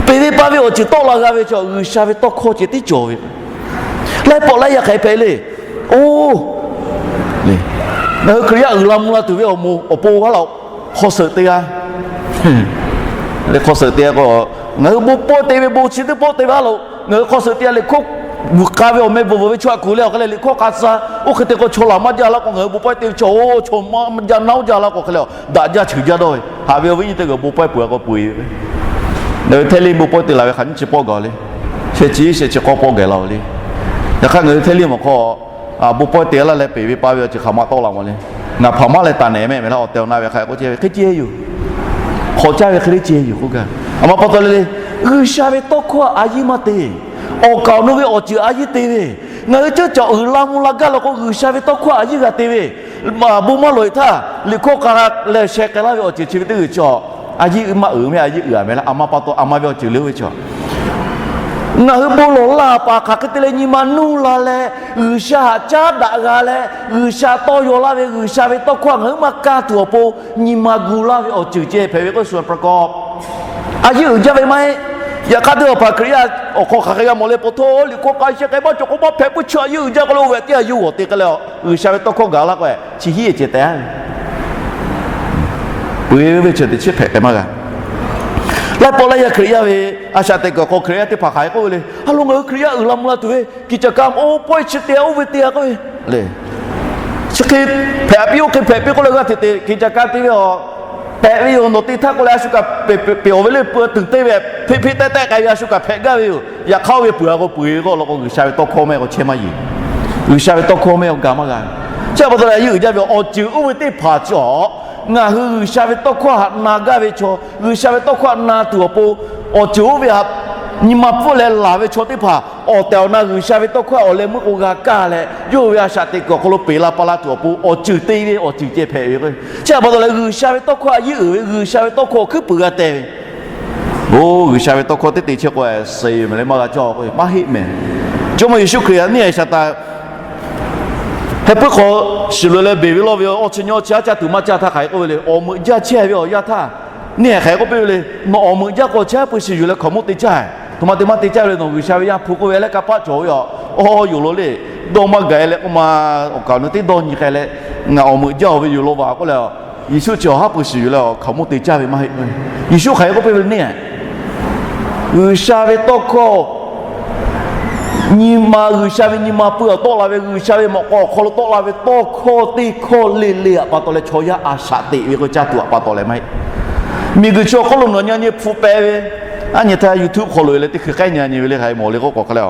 Peˬ ve pa ve awˬ ceuˬ tawˆ la g'a ve chaw G'uiˬsha ve tawˇ hkawˇ ceh tiˉ cawˬ ve. Laiˉ pawˆ laiˉ yaˇ hk'aˬ hpehꞈ le. Oˇ, ngaˬ hui Hkriꞈ yaˇ uiˍ la mvuh la tuˬ ve awˬ moˍ awˬ pon g'a laˬ, hk'aw suhˍ te g'a. Leh hk'aw suhˍ te g'a k'o, ngaˬ hui bon pawehˇ te ve bon chi teˇ pawˆ te ve a lo, ngaˬ hui hk'aw suhˍ te g'a. Liꞈ hkawˇ vuiˬ k'a ve awˬ meh bvuhˬ bvuhˬ ve chaw htaꞈ kuˬ leh awˬ hk'e leh liꞈ hkawˇ k'a tcuh. Oˇ hk'e te k'o chaw laˬ maˇ jaˇ la k'o, ngaˬ hui bon pawehˇ te ve chaw, oˇ chaw maˇ jaˇ naˉ jaˇ la k'o hk'e leh, daꞈ jaˇ cheuˬ jaˇ dawˇ ve. Haꞈ ve awˬ viˉ nyi teˇ g'aˇ, bon pawehˇ peuˬ a k'o peu-eˬ ve. Ngaˬ hui Htaiˇ liˇ bon pawehˇ te la ve hk'aˬ nyiˇ chi pawˆ gaˬ le. Sheh chi sheh chi k'awˇ pawˆ gaˬ la-o le. Yaꞈ hk'aˇ ngaˬ hui Htaiˇ liˇ mawˬ hk'aw, bon pawehˇ te laˇ leh peˬ ve pa ve awˬ ceuˬ hk'aˬ ma tawˆ la mawˬ le. Ngaˬ hpaˍ maˇ leh taˍ nehˬ mehˆ mehˍ laˇ awˬ tehˬ awˬ na ve hk'a k'oˆ chehˇ ve hk'e ceh yoˬ. Hk'awꞈ caˇ ve hk'e le ceh yoˬ k'oˆ gaˇ. Aˬ ma pa taw le le, G'uiˬsha ve tawˇ hkawˇ a yeˇ maˇ te. Awˬ kaˍ awˬ nu ve awˬ ceuˬ a yeˇ te ve. Ngaˬ hui ceuˇ caˬ uiˍ la mvuh la gaˇ law k'o G'uiˬsha ve tawˇ hkawˇ a yeˇ g'a te ve. Bon maˇ loꞈ-e htaˇ liꞈ hkawˇ k'a leh sheh k'ai laˇ ve awˬ ceuˬ chi ve teˇ g'uiˬ chaw, a yeˇ maˇ uiˍ mehˆ, a yeˇ uiˍ a mehˍ laˇ. Aˬ ma pa taw aˬ ma ve awˬ ceuˬ le oˇ ve chaw, ngaˬ hui bon lawˬ laˇ paˍ hk'aˬ hk'e te leh nyi ma nuˇ la leh G'uiˬsha htaꞈ caˉ daꞈ g'a leh G'uiˬsha tawˇ yaw laˇ ve G'uiˬsha ve tawˇ hkawˇ htaꞈ ngaˬ hui maˇ kaˇ tuˬ awˬ pon nyi ma gu laˇ ve awˬ ceuˬ ceh hpehꞈ ve k'o, suhˍ pa k'aw a yeˇ uiˍ jaˇ ve maˇ heˆ. Yaꞈ hk'aˇ teˇ hpaˍ Hkriꞈ yaˇ awˬ hk'aw hk'aˬ hk'e g'a mawˬ le, pa taw liꞈ hkawˇ k'a sheh k'ai maˇ cawˬ k'o maˇ hpehꞈ puiˉ chaw a yeˇ uiˍ jaˇ k'o le, oˇ ve teˇ g'aˇ yawˇ g'awˬ te k'ai leh, G'uiˬsha ve tawˇ hkawˇ gaˬ laˇ k'o, chi hiˉ ceh teh. Peuˬ ve ve chi teˇ chi hpehꞈ k'ai maˇ g'a. Laiˉ pawˆ laiˉ yaˇ Hkriꞈ yaˇ ve a shaꞈ teꞈ kuiˬ awˬ hk'aw Hkriꞈ yaˇ teˇ hpaˍ hk'aˬ hk'e k'oˆ ve le, a lo ngaˬ hui Hkriꞈ yaˇ uiˍ la mvuh la tuˬ ve kiꞈ caꞈ ka oˇ pawehˇ chi te oˇ ve te a k'oˆ ve le. Chi hk'e hpehꞈ piˇ oˇ hk'e hpehꞈ piˇ k'oˆ leh g'aˇ hteꞈ te kiꞈ caꞈ ka te ve a, pehꞈ ve yoˬ. Nawˬ te htaˇ k'oˆ leh a shu kaꞈ pehꞈ pehꞈ awˬ ve le, peuˬ tuˬ te ve hpeꞈ hpeꞈ tehˆ tehˆ k'ai ve a shu kaꞈ hpehꞈ gaˇ ve yoˬ. Yaꞈ hk'aˇ oˇ ve peuˬ a k'o peuˬ ve k'o, law k'o G'uiˬsha ve tawˇ hkawˇ mehˆ k'o chehˇ maˇ yeˬ. G'uiˬsha ve tawˇ hkawˇ mehˆ k'o gaˬ maˇ g'a. Chi pa taw leh a yeˇ uiˍ jaˇ ve awˬ ceuˬ oˇ ve teˇ hpaˍ chi awˬ, ngaˬ hui G'uiˬsha ve tawˇ hkawˇ htaꞈ na gaˇ ve chaw, G'uiˬsha ve tawˇ hkawˇ htaꞈ na tuˬ awˬ pon, awˬ ceuˬ oˇ ve htaꞈ nyi ma pfuhˇ leh laˬ ve chaw teˇ hpaˍ awˬ tehˬ awˬ na G'uiˬsha ve tawˇ hkawˇ awˬ leh meuˇ k'o g'a kaˇ leh, yawˇ hui ve a shaꞈ teꞈ kuiˬ awˬ hk'aw lo peˬ la pa la tuˬ awˬ pon awˬ ceuˬ te ve awˬ ceuˬ ceh hpehꞈ ve k'o, chi pa taw leh G'uiˬsha ve tawˇ hkawˇ a yeˇ uiˍ ve, G'uiˬsha ve tawˇ hkawˇ awˬ hkuiˉ puiˍ g'a teh ve. Oˇ, G'uiˬsha ve tawˇ hkawˇ teˇ te chi k'o suh ve mehˍ leh maˇ g'a cawˇ k'o maˇ heˆ mehˍ. Jawˇmawˇ Yeˍsuˆ Hkriꞈ htaꞈ neˇ haiˬ Saˍtanˍ heh puiˉ hk'aw shiˍ loꞈ leh beˬ ve lawˇ ve awˇ chi nyi awˇ chi aˉ caˇ tuˬ maˇ caˇ htaˇ hk'aˬ hk'e k'oˆ ve le, awˬ meuꞈ jaˇ chehˇ ve awˬ yaˇ htaˇ, neˇ haiˬ hk'aˬ hk'e k'oˆ piˇ ve le, nawˬ awˬ meuꞈ jaˇ k'o chi aˉ pui shiˍ yuˬ leh hkaoˍmonˇ te caˇ, aˬ htoꞈ ma te maˇ te caˇ ve le, nawˬ G'uiˬsha ve Yaˇ hpu k'oˆ ve leh kanˇ paˆ cawˬ ve yoˬ. Awˇ, yonˍ lo le, dawˇ maˇ gaˬ e leh k'oˆ ma, awˬ kaˍ awˬ nu teˇ dawˇ nyi k'ai leh, ngaˬ awˬ meuꞈ jaˇ ve yoˬ law vaˬ k'oˆ leh, Yeˍsuˆ chi awˬ haˉ pui shiˍ yuˬ leh awˬ hkaoˍmonˇ te caˇ ve maˇ heˆ. Yeˍsuˆ hk'aˬ hk'e k'oˆ piˇ ve le, neˇ haiˬ G'uiˬsha ve tawˇ hkawˇ, nyi ma, G'uiˬsha ve nyi ma pui awˬ tawˆ la ve, G'uiˬsha ve mawꞈ k'aw awˬ hk'aw lo tawˆ la ve tawˇ hkawˇ teˇ hkawˇ le le htaꞈ pa taw leh chaw yaˇ a shaꞈ teꞈ ve k'o caˇ tuˬ htaꞈ pa taw leh maˇ heˆ. Miˬguiˬ chi awˬ hk'oˆ lo nawˬ nyi nyi hpu peh ve, aˉ nyi htaˇ YouTube hk'aw lo leh teˇ hkui k'ehˉ nyi nyi ve le hk'aˬ hk'e mawˬ le k'oˆ k'awꞈ hk'e le,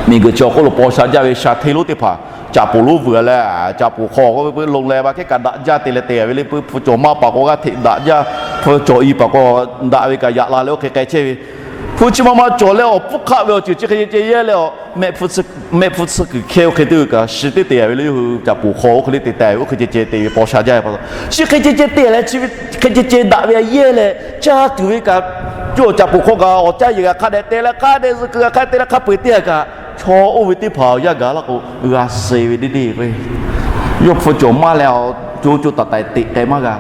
miˬguiˬ chi awˬ hk'oˆ lo paw sha jaˇ ve sha hteˇ lonˉ teˇ hpaˍ, caꞈ poˍ lonˉ vuiˬ leh, caꞈ poˍ hk'aw k'oˆ ve pui loˍ leh ba hkehˉ kaꞈ daꞈ jaˇ te leh te ve le, pui hpu cawˬ maˇ paˍ k'o g'aˇ hteꞈ daꞈ jaˇ, hpu cawˬ i paˍ k'o daꞈ ve kaꞈ yaꞈ la leh oˇ hk'e k'ai chehˇ ve. Hpu chi ma ma cawˬ leh awˬ hpfuhˇ hk'aˆ ve awˬ ceuˬ chi hk'e ceh ceh yehˇ leh a, mehˆ hpu tsuhˇ kuiˬ hkehˇ oˇ hk'e te ve kaꞈ shi teˇ te ve le, yawˇ hui caꞈ poˍ hk'aw oˇ hk'e le te taˍ ve oˇ hk'e ceh ceh te ve paw sha jaˇ ve pa taw, chi hk'e ceh ceh te leh chi hk'e ceh ceh daꞈ ve a yehˇ leh caˇ tuˬ ve kaꞈ, caꞈ poˍ hk'aw kaꞈ awˬ caˇ yehˬ g'a hk'a dehꞈ te leh hk'a dehꞈ zuhꞈ kuiˬ g'a hk'a te leh hk'a peu eˬ te a kaꞈ, chaw oˇ ve teˇ hpaˍ awˬ yaˇ gaˬ laˇ k'o g'a suh ve deˇ deˇ ve. Yawˇ hpu cawˬ maˇ leh a, co co taiˍ taiˍ teꞈ k'ai maˇ g'a.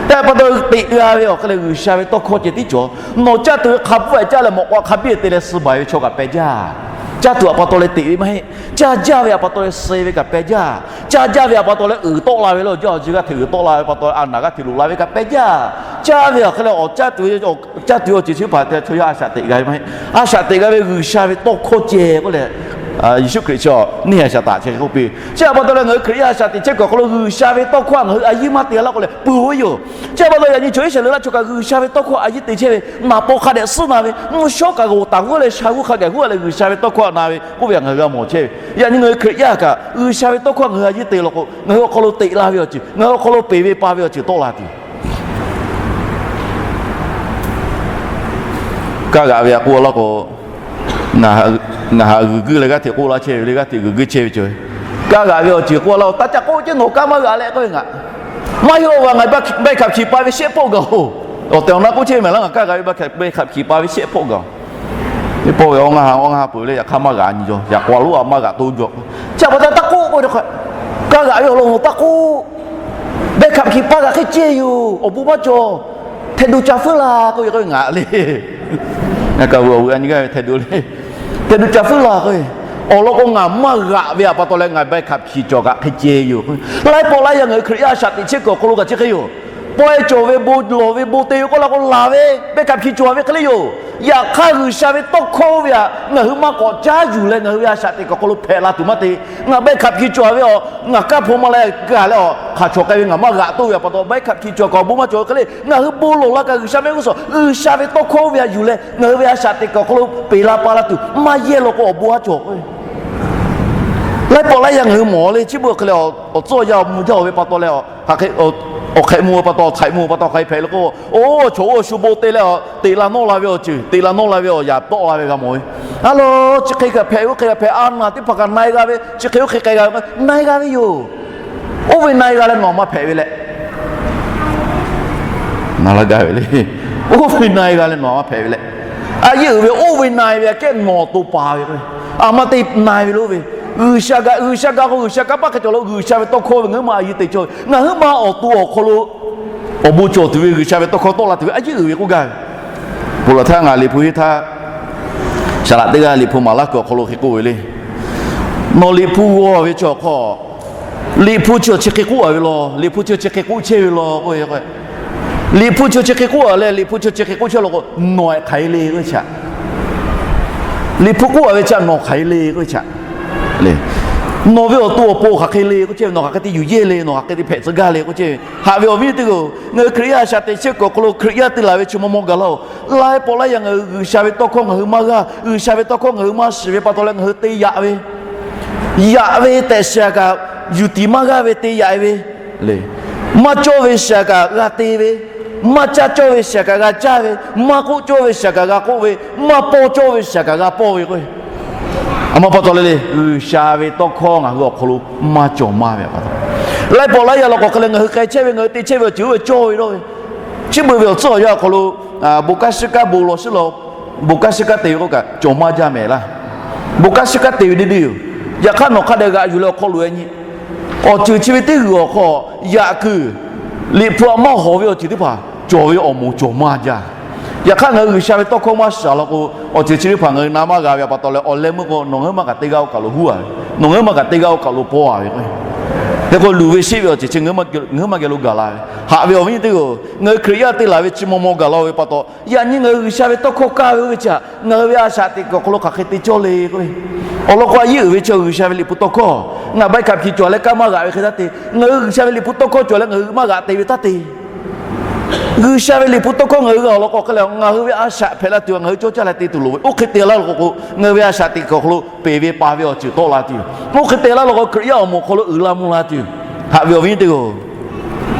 Teˇ pa taw teꞈ g'a ve awˬ hk'e leh G'uiˬsha ve tawˇ hkawˇ ceh tiˉ cawˬ. Nawˬ caˇ tuˬ ve hk'a bvuhˆ a caˇ leh mawꞈ k'aw hk'a biˇ te leh suh baˬ ve chaw kaꞈ peh jaˇ. Caˇ tuˬ htaꞈ pa taw leh teꞈ ve maˇ heˆ. Caˇ jaˇ ve htaꞈ pa taw leh suh ve kaꞈ peh jaˇ. Caˇ jaˇ ve htaꞈ pa taw leh uiˍ tawˆ la ve le, awˬ jaˇ awˬ ji g'aˇ hteꞈ uiˍ tawˆ la ve pa taw a naˍ g'aˇ hteꞈ loꞈ la ve kaꞈ peh jaˇ. Caˇ ve awˬ hk'e leh awˬ caˇ tuˬ ve, caˇ tuˬ ve awˬ ceuˬ chi hpaˍ te chaw yaˇ a shaꞈ teꞈ g'a ve maˇ heˆ. A shaꞈ teꞈ g'a ve G'uiˬsha ve tawˇ hkawˇ ceh k'oˆ leh, Yeˍsuˆ Hkriꞈ chi neˇ haiˬ Saˍtanˍ chi hk'e k'oˆ piˇ ve. Chi htaꞈ pa taw leh ngaˬ hui Hkriꞈ yaˇ a shaꞈ teꞈ chehˇ kuiˬ awˬ hk'aw lo G'uiˬsha ve tawˇ hkawˇ htaꞈ ngaˬ hui a yiˇ maˇ te laˇ k'o leh peuˬ ve yoˬ. Chi htaꞈ pa taw yaꞈ nyi chaw Iˉsaˍreˍlaˆ chaw kaꞈ G'uiˬsha ve tawˇ hkawˇ a yiˇ te chehˇ ve, naˍ paw hk'a dehꞈ suhˉ na ve, mvuhˇ shawˉ kaꞈ g'oˍ taˍ g'uˇ leh sha g'uˇ hk'a gaˬ g'uˇ leh G'uiˬsha ve tawˇ hkawˇ htaꞈ na ve k'oˆ ve htaꞈ ngaˬ hui g'a mawˬ chehˇ ve. Yaꞈ nyi ngaˬ hui Hkriꞈ yaˇ kaꞈ G'uiˬsha ve tawˇ hkawˇ htaꞈ ngaˬ hui a yiˇ te law k'o, ngaˬ hui awˬ hk'aw lo teꞈ la ve awˬ ceuˬ, ngaˬ hui awˬ hk'aw lo peˬ ve pa ve awˬ ceuˬ tawˆ la tuˬ. Kaˇ g'aꞈ ve htaꞈ k'oˆ laˇ k'o, ngaˬ htaꞈ g'uiˬ guiˇ leh g'aˇ hteꞈ k'oˆ laˇ chehˇ ve le, g'aˇ hteꞈ g'uiˬ guiˇ chehˇ ve cawˬ ve. Kaˇ g'aꞈ ve awˬ ceuˬ k'oˆ laˇ k'o, taˇ caꞈ k'oˆ ceh nawˬ kaˇ maˇ g'aꞈ leh k'oˆ ve ngaˬ maˇ heˆ, a g'a ngaˬ ใบขับขี่ pa ve shehˆ pawˆ gaˬ-oˬ. Awˬ tehˬ awˬ na k'oˆ chehˇ mehˍ laˇ, ngaˬ kaˇ g'aꞈ ve ใบขับขี่ pa ve shehˆ pawˆ gaˬ-oˬ. Teˇ pawˆ ve awˬ ngaˇ ha awˬ ngaˇ ha peuˬ leh yaꞈ hk'aˇ maˇ g'aꞈ nyi jaw, yaꞈ k'aw a loˉ a maˇ g'aꞈ toˇ jaw. Chi pa taw taˇ k'oˆ k'o, kaˇ g'aꞈ ve awˬ lawn taˇ k'oˆ. ใบขับขี่ pa g'aꞈ hk'e ceh yoˬ, awˬ bon maˇ cawˬ. Htehꞈ do ca feuˉ la k'oˆ ve k'o ngaˬ le. Ngaˬ kaꞈ veuꞈ awˬ veuꞈ a nyi g'aˇ ve htehꞈ do le. Htehꞈ do ca feuˉ la k'oˆ ve, awˬ lawn k'o ngaˬ maˇ g'aꞈ ve htaꞈ pa taw leh ngaˬ ใบขับขี่ cawˬ kaꞈ hk'e ceh yoˬ. Laiˉ pawˆ laiˉ yaˇ ngaˬ hui Hkriꞈ yaˇ a shaꞈ teꞈ chehˇ kuiˬ awˬ hk'aw lo kaꞈ chi hk'e yoˬ. Pawehˇ cawˬ ve bon lawˬ ve bon te ve k'oˆ la k'o laˬ ve ใบขับขี่ cawˬ ve hk'e le yoˬ. Yaꞈ hk'aˇ G'uiˬsha ve tawˇ hkawˇ oˇ ve htaꞈ ngaˬ hui maˇ k'awꞈ caˉ yuˬ leh ngaˬ hui ve a shaꞈ teꞈ kuiˬ awˬ hk'aw lo hpehꞈ la tuˬ maˇ te. Ngaˬ ใบขับขี่ cawˬ ve a, ngaˬ kaˇ hpaw ma leh gaˬ leh a, hk'aˬ chaw k'ai ve ngaˬ maˇ g'aꞈ toˇ ve htaꞈ pa taw ใบขับขี่ cawˬ kaꞈ awˬ bon maˇ cawˬ ve hk'e le. Ngaˬ hui bon lawˬ la kaꞈ G'uiˬsha mehˆ g'uˇ suhˍ G'uiˬsha ve tawˇ hkawˇ oˇ ve htaꞈ yuˬ leh ngaˬ hui ve a shaꞈ teꞈ kuiˬ awˬ hk'aw lo peˬ la pa la tuˬ maˇ yehˇ law k'o awˬ bon a cawˬ k'oˆ ve. Laiˉ pawˆ laiˉ yaˇ ngaˬ hui mawˬ le, chi beuꞈ hk'e leh awˬ tcuhˉ awˬ yaˇ awˬ mvuh jaˇ-oˬ ve pa taw leh, hk'aˬ hk'e awˬ hk'ehꞈ mvuh ve pa taw, htaiꞈ mvuh ve pa taw hk'aˬ hk'e hpehꞈ le k'o, oˇ chaw oˇ shu bon te leh a, teꞈ la nawˇ la ve awˬ ceuˬ, teꞈ la nawˇ la ve awˬ yaꞈ tawˆ la ve g'a mawˬ ve. A lo, chi hk'e kaꞈ hpehꞈ, oˇ hk'e kaꞈ hpehꞈ, a naˬ teˇ hpaˍ kaꞈ na e g'a ve, chi hk'e oˇ hk'e k'ai g'a ve, na e g'a ve yoˬ. Oˇ ve na e g'a leh nawˬ maˇ hpehꞈ ve leh, na laˇ gaˇ ve le. Oˇ ve na e g'a leh nawˬ maˇ hpehꞈ ve leh, a yehˇ uiˍ ve oˇ ve na e ve aꞈ kehˉ nawˬ to pa ve k'o, a ma te na e ve lo ve, G'uiˬsha ga, G'uiˬsha ga k'o G'uiˬsha kanˉ paˆ hk'e cawˬ lo G'uiˬsha ve tawˇ hkawˇ ve ngaˬ hui maˇ a yiˇ te cawˇ ve, ngaˬ hui maˇ awˬ to awˬ hk'aw lo awˬ bon cawˬ tuˬ ve G'uiˬsha ve tawˇ hkawˇ tawˆ la tuˬ ve a yehˇ uiˍ ve k'oˆ gaˇ ve. Ponˬ laˬ htaˇ ngaˬ liꞈ hpu henˇ htaˇ Saˍ laꞈ teˇ g'aˇ Liꞈ hpu maˍ laˇ kuiˬ awˬ hk'aw lo hk'e k'oˆ ve le. Nawˬ Liꞈ hpu g'aw ve chi awˬ hk'aw, Liꞈ hpu chi awˬ chi hk'e k'oˆ a ve law, Liꞈ hpu chi awˬ chi hk'e k'oˆ chehˇ ve law k'oˆ ve k'o, Liꞈ hpu chi awˬ chi hk'e k'oˆ a leh, Liꞈ hpu chi awˬ chi hk'e k'oˆ chehˇ law k'o, nawˬ hk'aˬ hk'e le k'oˆ ve chaꞈ. Liꞈ hpu k'oˆ a ve chaꞈ nawˬ hk'aˬ hk'e le k'oˆ ve chaꞈ le. Nawˬ ve awˬ to awˬ pon hk'aˬ hk'e le k'oˆ chehˇ ve, nawˬ hk'aˬ hk'e te yuˬ yehˇ le, nawˬ hk'aˬ hk'e te hpehꞈ tcuh gaˇ le k'oˆ chehˇ ve. Haꞈ ve awˬ viˉ teˇ g'aˇ-oˬ, ngaˬ hui Hkriꞈ yaˇ a shaꞈ teꞈ chehˇ kuiˬ awˬ hk'aw lo Hkriꞈ yaˇ te laˬ ve chi maw maw gaˬ laˇ-oˬ. Laiˉ pawˆ laiˉ yaꞈ ngaˬ hui G'uiˬsha ve tawˇ hkawˇ ngaˬ hui maˇ g'aˇ, G'uiˬsha ve tawˇ hkawˇ ngaˬ hui maˇ shiˍ ve pa taw leh ngaˬ hui te yaꞈ ve, yaꞈ ve tehꞈ shiˍ kaꞈ yuˬ tiˍ maˇ g'aˇ ve te yaꞈ ve le. Maˇ cawˇ ve shiˍ kaꞈ g'a te ve, maˇ caˇ cawˇ ve shiˍ kaꞈ g'a caˇ ve, maˇ k'oˆ cawˇ ve shiˍ kaꞈ g'a k'oˆ ve, maˇ pawˇ cawˇ ve shiˍ kaꞈ g'a pawˇ ve k'o, a ma pa taw le le, G'uiˬsha ve tawˇ hkawˇ ngaˬ hui awˬ hk'aw lo maˇ cawˬ maˇ ve pa taw, laiˉ pawˆ laiˉ yaꞈ law k'o hk'e leh ngaˬ hui k'ai chehˇ ve, ngaˬ hui te chehˇ ve awˬ ceuˬ oˇ ve cawˇ ve dawˇ ve. Chi beuꞈ ve awˬ tcuhˉ awˬ yanˇ awˬ hk'aw lo, bon kanˉ shiˉ kanˉ bon law shiˉ law, bon kanˉ shiˉ kanˉ te ve k'oˆ kaꞈ cawˬ maˇ jaˇ mehˍ laˇ. Bon kanˉ shiˉ kanˉ te ve deˇ deˇ yoˬ. Yaꞈ hk'aˇ nawˬ hk'a dehꞈ g'aꞈ yuˬ leh awˬ hk'aw loꞈ e nyi, awˬ ceuˬ chi ve teˇ g'uiˬ awˬ hk'aw yaꞈ kuiˬ, Liꞈ hpu a maˇ hawˍ ve awˬ ceuˬ teˇ hpaˍ cawˬ ve awˬ moˍ cawˬ maˇ jaˇ. Yaꞈ hk'aˇ ngaˬ hui G'uiˬsha ve tawˇ hkawˇ maˇ shiˍ law k'o, awˬ ceuˬ chi teˇ hpaˍ ngaˬ hui na maˇ g'a ve pa taw leh, awˬ leh meuˇ k'o nawˬ ngaˬ hui maˇ kaꞈ teˇ g'aˇ oˇ kaˬ lo huˉ a ve, nawˬ ngaˬ hui maˇ kaꞈ teˇ g'aˇ oˇ kaˬ lo pawˇ a ve k'o, hk'e k'o luˬ ve sheˆ ve awˬ ceuˬ chi ngaˬ hui maˇ geh lo gaˬ la ve. Haꞈ ve awˬ viˉ teˇ g'aˇ-oˬ, ngaˬ hui Hkriꞈ yaˇ te laˬ ve chi maw maw gaˬ law ve pa taw, yaꞈ nyi ngaˬ hui G'uiˬsha ve tawˇ hkawˇ kaˇ ve oˇ ve chi htaꞈ ngaˬ hui ve a shaꞈ teꞈ kuiˬ awˬ hk'aw lo hk'aˬ hk'e te cawˇ le k'o, awˬ lawn k'o a yeˇ uiˍ ve chi G'uiˬsha ve Liꞈ hpu tawˇ hkawˇ, ngaˬ bai hkanˍ hkiˬ cawˬ leh kaˇ maˇ g'aꞈ ve hk'e taˇ te. Ngaˬ hui G'uiˬsha ve Liꞈ hpu tawˇ hkawˇ cawˬ leh ngaˬ hui maˇ g'aꞈ te ve taˇ te. G'uiˬsha ve Liꞈ hpu tawˇ hkawˇ ngaˬ hui g'a awˬ lawn k'o hk'e leh ngaˬ hui ve a shaꞈ hpehꞈ la tuˬ ngaˬ hui cawˇ caˇ leh te tuˬ loˍ ve. Oˇ hk'e te laˇ law k'o k'o, ngaˬ hui ve a shaꞈ teꞈ kuiˬ awˬ hk'aw lo peˬ ve pa ve awˬ ceuˬ tawˆ la tuˬ yoˬ. Oˇ hk'e te laˇ law k'o, Hkriꞈ yaˇ awˬ moˍ awˬ hk'aw lo uiˍ la mvuh la tuˬ yoˬ. Haꞈ ve awˬ viˉ teˇ g'aˇ-oˬ,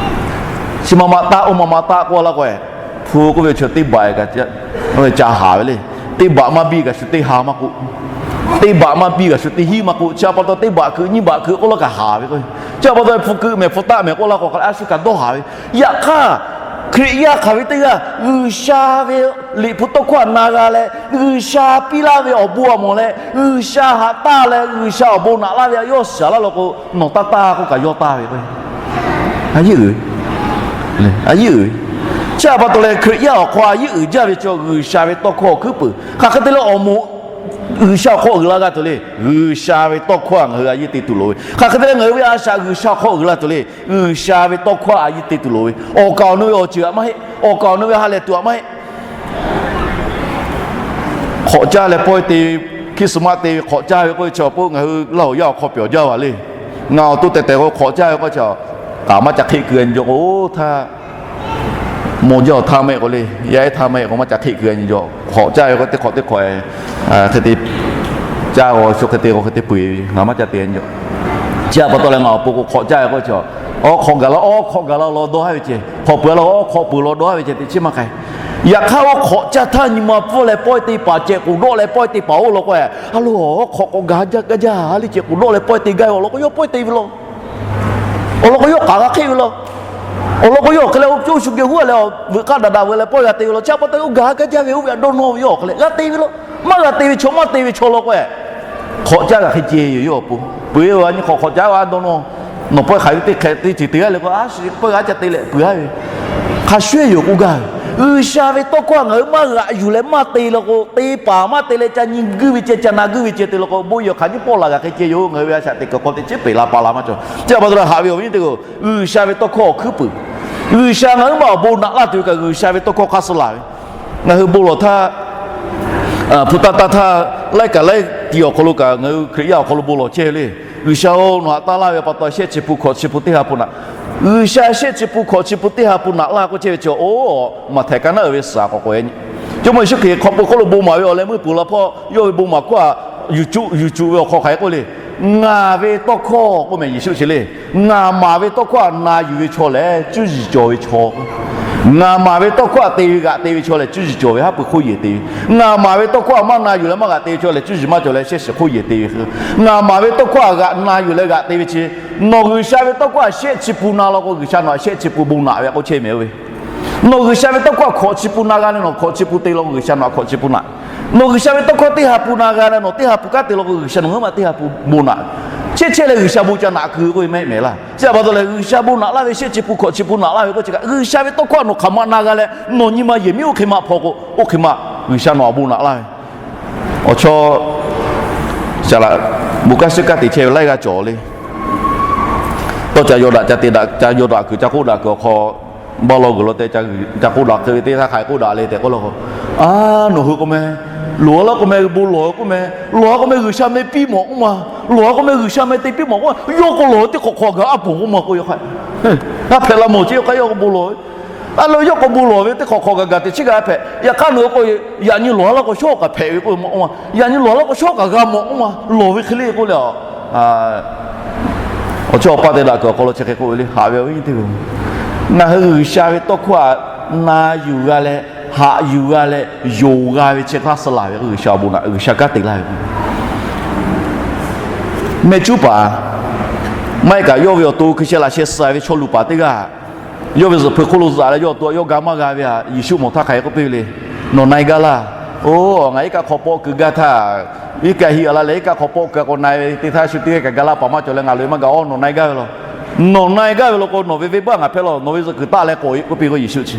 chi ma ma taˆ, oˇ ma ma taˆ k'oˆ laˇ k'o, hpu k'oˆ ve chi teˇ baꞈ kaꞈ ca ha ve le. Teˇ baꞈ maˇ biˇ kaꞈ shu teˇ ha maˇ k'oˆ, teˇ baꞈ maˇ biˇ kaꞈ shu teˇ hinˉ maˇ k'oˆ, chi a pa taw teˇ baꞈ kuiꞈ nyiˇ baꞈ kuiꞈ k'oˆ laˇ kaꞈ ha ve k'o, chi a pa taw hpu kuiꞈ mehˍ hpu taˆ mehˍ k'oˆ laˇ k'o hk'a leh a shu kaꞈ dawˇ ha ve. Yaꞈ hk'aˇ, Hkriꞈ yaˇ hk'aˬ ve teˇ g'aˇ G'uiˬsha ve Liꞈ hpu tawˇ hkawˇ htaꞈ na g'a leh, G'uiˬsha piˇ laˇ ve awˬ bon awˬ mawˬ leh G'uiˬsha haꞈ taˇ leh G'uiˬsha awˬ bon naꞈ laˇ ve a yawˇ shiˍ laˇ law k'o, nawˬ taˇ taˇ k'oˆ kaꞈ yawˇ taˇ ve k'o, a yeˇ uiˍ ve, a yeˇ uiˍ ve. Chi a pa taw leh Hkriꞈ yaˇ awˬ hk'aw a yeˇ uiˍ jaˇ ve chaw G'uiˬsha ve tawˇ hkawˇ awˬ hkuiˉ peuˬ. Hk'aˬ hk'e te leh awˬ moˍ G'uiˬsha awˬ hk'aw uiˍ la g'a tuˬ le. G'uiˬsha ve tawˇ hkawˇ htaꞈ ngaˬ hui a yeˇ te tuˬ loˍ ve. Hk'aˬ hk'e te leh ngaˬ hui ve a shaꞈ G'uiˬsha awˬ hk'aw uiˍ la tuˬ le. G'uiˬsha ve tawˇ hkawˇ htaꞈ a yeˇ te tuˬ loˍ ve. Awˬ kaˍ awˬ nu ve awˬ ceuˬ htaꞈ maˇ heˆ. Awˬ kaˍ awˬ nu ve ha lehˬ tuˬ htaꞈ maˇ heˆ. Hk'awꞈ caˇ leh pawehˇ te, Christmas te ve hk'awꞈ caˇ ve k'oˆ ve chi awˬ pon ngaˬ hui Laˇ huˍ yaˇ awˬ hk'aw pyawˬ jaˇ ve le. Ngaˬ awˬ to tehˬ tehˬ k'o hk'awꞈ caˇ ve k'oˆ chi, k'aˍ maˇ ca hk'eˆ keu a nyi jaw k'o, oˇ htaˇ maw jaˇ awˬ htaˇ maˇ heˆ k'o le, yaˇ ehˉ htaˇ maˇ heˆ k'o maˇ ca hk'eˆ keu a nyi jaw. Hk'awꞈ caˇ ve k'o teˇ hk'awꞈ teˇ hk'awꞈ hk'e te caˇ k'o shu hk'e te k'o hk'e te peu eˬ ve, ngaˬ maˇ ca te a nyi jaw. Chi a pa taw leh ngaˬ awˬ pon k'o hk'awꞈ caˇ ve k'oˆ chi, awˉ hk'awꞈ gaˬ la awˉ hk'awꞈ gaˬ la law dawˇ haˉ ve ceh, hk'awꞈ peuˬ la awˉ hk'awꞈ peuˬ law dawˇ haˉ ve ceh teꞈ chiˉ maˇ k'ai. Yaꞈ hk'aˇ awˉ hk'awꞈ caˇ htaˇ nyi ma pfuhˇ leh pawehˇ te paˍ ceh k'oˍ dawˆ leh pawehˇ te paˍ oˇ law k'o, a lo awˉ hk'awꞈ k'awꞈ gaˬ jaˇ gaˇ jaˇ le ceh k'oˍ dawˆ leh pawehˇ te gaˇ ve awˬ lawn k'o yawˇ pawehˇ te ve law. Awˬ lawn k'o yawˇ k'aˍ g'a hk'eˆ ve law. Awˬ lawn k'o yawˇ awˬ hk'e leh oˇ coˇ shu geh huˉ leh veuꞈ k'aˇ daꞈ daꞈ veuꞈ leh pawehˇ g'a te ve law. Chi a pa taw oˇ gaˬ gaˇ jaˇ ve oˇ ve htaꞈ dawˇ nawˇ ve yawˇ awˬ hk'e leh g'a te ve law. Maˇ g'a te ve chaw maˇ te ve chaw law k'o, hk'awꞈ caˇ g'a hk'e ceh yoˬ yawˇ awˬ pon. Peuˬ ve a nyi hk'awꞈ hk'awꞈ caˇ g'a dawˇ nawˇ. Nawˬ pawehˇ hk'aˬ ve teˇ hk'e teˇ ceuˬ te g'aˇ le k'o, a shu pawehˇ g'a ca te leh peuˬ g'aˇ ve. Hk'a shuˍ yoˬ k'oˆ gaˇ ve. G'uiˬsha ve tawˇ hkawˇ htaꞈ ngaˬ hui maˇ g'aꞈ yuˬ leh maˇ te law k'o, te paˍ maˇ te leh ca nyi guˇ ve ceh ca na guˇ ve ceh te law k'o, bon yehˬ hk'aˬ nyiˇ pawˆ laˬ g'a hk'e ceh yoˬ. Ngaˬ hui ve a shaꞈ teꞈ kuiˬ hk'aw teꞈ chiˉ peˬ la pa la maˇ cawˬ. Chi a pa taw leh haꞈ ve awˬ viˉ teˇ g'aˇ, G'uiˬsha ve tawˇ hkawˇ awˬ hkuiˉ peuˬ. G'uiˬsha ngaˬ hui maˇ awˬ bon naꞈ laˇ tuˬ ve kaꞈ G'uiˬsha ve tawˇ hkawˇ hk'aˇ suh laˬ ve. Ngaˬ hui bon lawˬ htaˇ, hpu taˇ taˇ htaˇ, laiˉ kaꞈ laiˉ tiꞈ awˬ hk'aw lo kaꞈ ngaˬ hui Hkriꞈ yaˇ awˬ hk'aw lo bon lawˬ chehˇ ve le. G'uiˬsha-oˬ, nawˬ haꞈ taˇ laˇ ve pa taw shehˆ chi pun hkawꞈ chi pun teˇ ha pun naꞈ. G'uiˬsha shehˆ chi pun hkawꞈ chi pun teˇ ha pun naꞈ laˇ k'oˆ chehˇ ve chi, oˇ, Maꞈhtehˍ ka naˉ uiˍ ve suhˍ k'awꞈ k'awꞈ e nyi. Jawˇmawˇ Yeˍsuˆ Hkriꞈ hk'aw pui hk'oˆ lo bon maˍ ve awˬ leh meuˇ peuˬ la hpawˇ yawˇ ve bon maˍ hkawˇ htaꞈ yuˬ cuˆ yuˬ cuˬ ve awˬ hk'aw hk'aˬ hk'e k'oˆ le. Ngaˬ ve tawˇ hkawˇ k'oˆ mehˍ Yeˍsuˆ chi le. Ngaˬ maˍ ve tawˇ hkawˇ htaꞈ na yuˬ ve chaw lehˬ cuˇ yiˍ cawˬ ve chaw. Ngaˬ maˍ ve tawˇ hkawˇ htaꞈ te ve g'aꞈ te ve chaw lehˬ cuˇ yiˍ cawˬ ve haˉ pui hk'oˆ yehˬ te ve. Ngaˬ maˍ ve tawˇ hkawˇ htaꞈ maˇ na yuˬ leh maˇ g'aꞈ te ve chaw lehˬ cuˇ yiˍ maˇ cawˬ leh shehˆ shiˍ hk'oˆ yehˬ te ve. Ngaˬ maˍ ve tawˇ hkawˇ htaꞈ g'aꞈ na yuˬ leh g'aꞈ te ve chi, nawˬ G'uiˬsha ve tawˇ hkawˇ htaꞈ shehˆ chi pun na law k'o G'uiˬsha nawˬ htaꞈ shehˆ chi pun bon naꞈ ve k'oˆ chehˇ mehˍ oˇ ve. Nawˬ G'uiˬsha ve tawˇ hkawˇ htaꞈ hkawꞈ chi pun na g'a leh nawˬ hkawꞈ chi pun te law k'o G'uiˬsha nawˬ htaꞈ hkawꞈ chi pun naꞈ. Nawˬ G'uiˬsha ve tawˇ hkawˇ teˇ ha pun na g'a leh nawˬ teˇ ha pun kanˉ te law k'o G'uiˬsha nawˬ ngaˬ hui maˇ teˇ ha pun bon naꞈ. Chehˇ chehˇ leh G'uiˬsha bon ca naꞈ keu k'oˆ ve mehˆ mehˍ laˇ. Chi a pa taw lehˬ G'uiˬsha bon naꞈ laˇ ve shehˆ chi pun hkawꞈ chi pun naꞈ laˇ ve k'oˆ chi kaꞈ G'uiˬsha ve tawˇ hkawˇ htaꞈ nawˬ hk'aˬ ma na g'a leh nawˬ nyi ma yehˬ miˉ oˇ hk'e ma hpaw k'o oˇ hk'e ma G'uiˬsha nawˬ htaꞈ bon naꞈ laˇ ve Awˬ chawˇ, caꞈ laꞈ, bon kanˉ shiˉ kanˉ te chehˇ ve laiˉ g'aˇ cawˬ le. Tawˇ ca yaw daꞈ ca te daꞈ ca yaw daꞈ kuiˬ ca k'oˆ daꞈ kuiˬ awˬ hk'aw, baˆ lawˇ g'uiˬ law te ca k'oˆ daꞈ hk'e ve teˇ htaˇ hk'aˬ hk'e k'oˆ daꞈ le tehꞈ k'oˆ law k'o, a, nawˬ hui k'o meh, loˬ a laˇ k'o meh bon lawˬ k'oˆ meh, loˬ a k'o meh G'uiˬsha meh piˇ mawˬ k'oˆ ma, loˬ a k'o meh G'uiˬsha meh te piˇ mawˬ k'oˆ ma, yawˇ k'o lawˬ ve teˇ hk'awꞈ hk'awꞈ gaˬ a ponˬ k'oˆ ma k'o, yawˇ hk'aˇ a hpehꞈ la mawˬ chi yawˇ hk'aˇ yawˇ k'o bon lawˬ ve. A lo yawˇ k'o bon lawˬ ve teˇ hk'awꞈ hk'awꞈ gaˬ gaˬ teꞈ chiˉ g'a hpehꞈ. Yaꞈ hk'aˇ nawˬ hui k'o, yaꞈ nyi lawˬ a laˇ k'o shawˉ kaꞈ hpehꞈ ve k'o mawˬ k'oˆ ma, yaꞈ nyi lawˬ a laˇ k'o shawˉ kaꞈ g'a mawˬ k'oˆ ma, lawˬ ve hk'e le k'oˆ le. Awˬ chawˇ awˬ pa te daꞈ kuiˬ awˬ hk'aw lo chi hk'e k'oˆ ve le, haꞈ ve awˬ viˉ teˇ hpaˍ, ngaˬ hui G'uiˬsha ve tawˇ hkawˇ htaꞈ na yuˬ g'a leh, haꞈ yuˬ g'a leh, yonˍ g'a ve chi hk'aˇ suh laˬ ve k'o, G'uiˬsha awˬ bon naꞈ G'uiˬsha kanˉ te laˇ ve k'o, mehˆ cuˉ paˍ maˇ heˆ kaꞈ yawˇ ve awˬ to hkui sheh laꞈ sheh suh ve chaw luˬ paˍ teˇ g'aˇ, yawˇ ve zuhꞈ hpui hk'oˆ lo zuhꞈ leh yawˇ awˬ to yawˇ ga maˇ g'a ve htaꞈ Yeˍsuˆ mawˬ htaˇ hk'aˬ hk'e k'oˆ piˇ ve le. Nawˬ na e gaˇ laˇ. Oˬ, ngaˬ iˉ kaˆ hk'aw pawˆ keu gaˇ htaˇ, iˉ kaˆ hiˆ a laˇ leh iˉ kaˆ hk'aw pawˆ keu k'o na e ve teˇ htaˇ shu teˇ g'aˇ kaꞈ ga laˇ paˍ maˇ cawˬ leh ngaˬ loꞈ e maˇ ga. Oˬ, nawˬ na e gaˇ ve law. Nawˬ na e gaˇ ve law k'o, nawˬ ve venˇbaˆ ngaˬ hpehˇ laˇ, nawˬ ve zuhꞈ kuiˬ taˆ leh k'awꞈ e k'oˆ piˇ k'o Yeˍsuˆ chi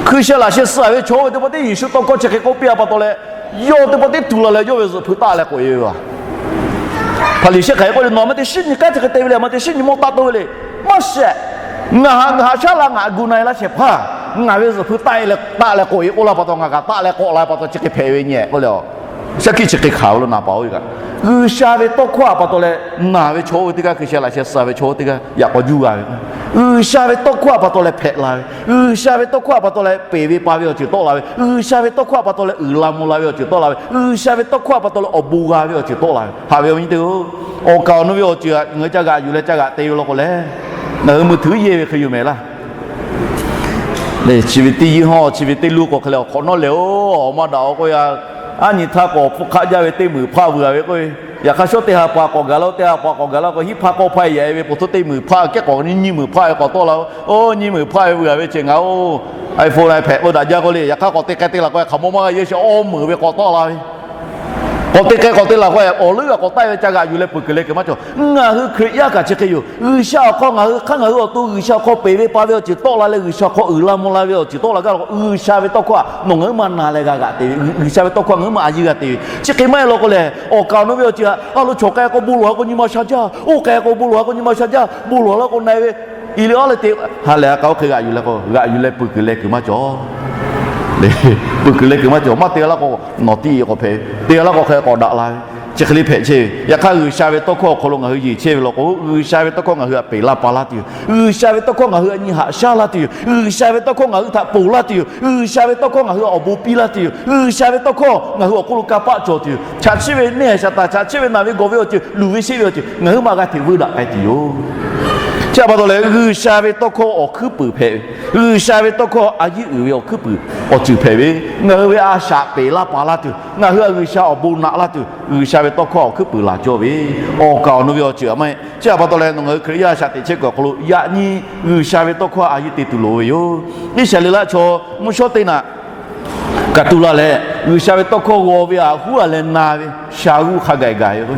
hkui sheh laꞈ sheh suh ve chaw oˇ ve teˇ pawˆ tiˉ Yeˍsuˆ tawˇ hkawˇ chi hk'e k'oˆ piˇ a pa taw leh, yawˇ teˇ pawˆ tiˉ tu la leh yawˇ ve zuhꞈ hpui taˆ leh k'awꞈ e ve yoˬ. Hpaˍriˍsehˇ hk'aˬ hk'e k'oˆ le, nawˬ maˇ te shiˉ nyi kanˉ chi hk'e te ve le, maˇ te shiˉ nyi mawˇ taˆ toˇ ve le. Maˇ shehˍ. Ngaˬ haꞈ, ngaˬ haꞈ shaˉ la ngaˬ gu na e laˇ shehˍ hpaˇ, ngaˬ ve zuhꞈ hpui taˆ e leh taˆ leh k'awꞈ e k'oˆ laˇ pa taw, ngaˬ kaꞈ taˆ leh k'awꞈ la pa taw chi hk'e hpehꞈ ve nyi k'oˆ le. Shaˉ hkiˆ chi hk'e hkanˍ ve lo naˍ paˍ oˇ ve kaꞈ, G'uiˬsha ve tawˇ hkawˇ a pa taw leh naˬ ve chaw oˇ ve teˇ g'aˇ hkui sheh laꞈ sheh suh ve chaw oˇ teˇ g'aˇ yaꞈ k'aw juˇ g'a ve. G'uiˬsha ve tawˇ hkawˇ a pa taw leh hpehꞈ la ve, G'uiˬsha ve tawˇ hkawˇ a pa taw leh peˬ ve pa ve awˬ ceuˬ tawˆ la ve, G'uiˬsha ve tawˇ hkawˇ a pa taw leh uiˍ la mvuh la ve awˬ ceuˬ tawˆ la ve, G'uiˬsha ve tawˇ hkawˇ a pa taw leh awˬ bon g'a ve awˬ ceuˬ tawˆ la ve. Haꞈ ve awˬ viˉ teˇ hpaˍ-oˬ, awˬ kaˍ awˬ nu ve awˬ ceuˬ htaꞈ ngaˬ hui ca g'aꞈ yuˬ leh ca g'aꞈ te ve law k'o lehˬ, ngaˬ hui mui htuiˉ yehˇ ve hk'e yoˬ mehˍ laˇ. Chi ve teˇ yinˇ hawˇ chi ve teˇ luˇ k'o hk'e leh awˬ hk'awꞈ nawˉ lehˬ-oˬ, awˬ ma daꞈ awˬ k'o yaˇ, aˉ nyi htaˇ k'awꞈ hpfuhˆ hk'aˆ jaˇ ve teˇ meunˍ hpaˇ vuiˬ a ve k'o, yaꞈ hk'aˇ shawˉ teˇ ha pa k'awꞈ gaˬ la-o, teˇ ha pa k'awꞈ gaˬ la k'o, hiˉ hpaˇ k'awˇ hpaˇ yaꞈ e ve po htoˇ teˇ meunˍ hpaˇ kehˉ k'awꞈ nyi nyiˇ meunˍ hpaˇ ve k'awꞈ tawˆ la-o. Oˇ nyiˇ meunˍ hpaˇ ve vuiˬ a ve ceh ngaˬ oˇ iPhone a hpehꞈ k'oˆ daꞈ jaˇ k'oˆ le. Yaꞈ hk'aˇ k'awꞈ te k'ai te la k'o, hk'aˬ mawˇ maˇ g'a yehˇ sheˍ, awˇ meunˍ ve k'awꞈ tawˆ la ve. K'awꞈ te k'ai k'awꞈ te la k'o, awˬ leuˉ g'a k'awꞈ taˆ ve ca g'aꞈ yuˬ leh peuˬ kuiˬ leh kuiˬ maˇ cawˬ. Ngaˬ hui Hkriꞈ yaˇ kaꞈ chi hk'e yoˬ. G'uiˬsha awˬ hk'aw ngaˬ hui hk'aˇ ngaˬ hui awˬ to G'uiˬsha awˬ hk'aw peˬ ve pa ve awˬ ceuˬ tawˆ la leh, G'uiˬsha awˬ hk'aw uiˍ la mvuh la ve awˬ ceuˬ tawˆ la gaˇ la k'o, G'uiˬsha ve tawˇ hkawˇ htaꞈ nawˬ ngaˬ hui maˇ na leh g'a g'aꞈ te ve, G'uiˬsha ve tawˇ hkawˇ ngaˬ hui maˇ a yiˇ g'a te ve. Chi hk'e maˇ heˆ law k'o lehˬ, awˬ kaˍ awˬ nu ve awˬ ceuˬ htaꞈ a lo chaw k'ai k'o bon lawˬ a k'o nyi ma sha jaˇ, oˇ k'ai k'o bon lawˬ a k'o nyi ma sha jaˇ, bon lawˬ la k'o na e ve, i le aˉ le te ha lehˬ a k'a oˇ hk'e g'aꞈ yuˬ leh k'o, g'aꞈ yuˬ leh peuˬ kuiˬ leh kuiˬ maˇ cawˬ. Peuˬ kuiˬ leh kuiˬ maˇ cawˬ. Maˇ te g'a laˇ k'o, nawˬ tiˇ k'awꞈ hpehꞈ ve, te g'a laˇ k'o hk'e k'awꞈ daꞈ la ve, chi hk'e le hpehꞈ chehˇ ve. Yaꞈ hk'aˇ G'uiˬsha ve tawˇ hkawˇ awˬ hk'aw lo ngaˬ hui yeˬ chehˇ ve law k'o, G'uiˬsha ve tawˇ hkawˇ ngaˬ hui htaꞈ peˬ laˇ pa laˇ tuˬ yoˬ. G'uiˬsha ve tawˇ hkawˇ ngaˬ hui htaꞈ nyi haꞈ shaˉ laˇ tuˬ yoˬ. G'uiˬsha ve tawˇ hkawˇ ngaˬ hui htaꞈ ponˬ laˇ tuˬ yoˬ. G'uiˬsha ve tawˇ hkawˇ ngaˬ hui htaꞈ awˬ bon piˇ laˇ tuˬ yoˬ. G'uiˬsha ve tawˇ hkawˇ ngaˬ hui awˬ hk'oˆ lo kanˇ paˆ cawˬ tuˬ yoˬ. Chaꞈ chiˆ ve neˇ haiˬ shaˍ taˍ, chaꞈ chiˆ ve naˬ ve gawˬ ve awˬ ceuˬ, luˬ ve sheˆ ve awˬ ceuˬ ngaˬ hui maˇ g'a hteꞈ veuˇ daꞈ k'ai tuˬ yoˬ. Chi a pa taw leh G'uiˬsha ve tawˇ hkawˇ awˬ hkuiˉ puiˍ hpehꞈ ve, G'uiˬsha ve tawˇ hkawˇ a yiˇ uiˍ ve awˬ hkuiˉ puiˍ awˬ ceuˬ hpehꞈ ve, ngaˬ hui ve a shaꞈ peˬ laˇ pa laˇ tuˬ, ngaˬ hui a G'uiˬsha awˬ bon naꞈ laˇ tuˬ, G'uiˬsha ve tawˇ hkawˇ awˬ hkuiˉ puiˍ laˬ cawˇ ve, awˬ kaˍ awˬ nu ve awˬ ceuˬ a maˇ heˆ. Chi a pa taw leh nawˬ ngaˬ hui Hkriꞈ yaˇ shaꞈ teꞈ chehˇ kuiˬ awˬ hk'aw lo yaꞈ nyi G'uiˬsha ve tawˇ hkawˇ a yiˇ te tuˬ loˍ ve yoˬ. Iˉsaˍreˍlaˆ chaw mvuhˇ shawˉ teˇ naꞈ kaꞈ tu la leh, G'uiˬsha ve tawˇ hkawˇ g'aw ve htaꞈ huˉ a leh na ve sha g'uˇ hk'a gaˬ gaˬ ve k'o,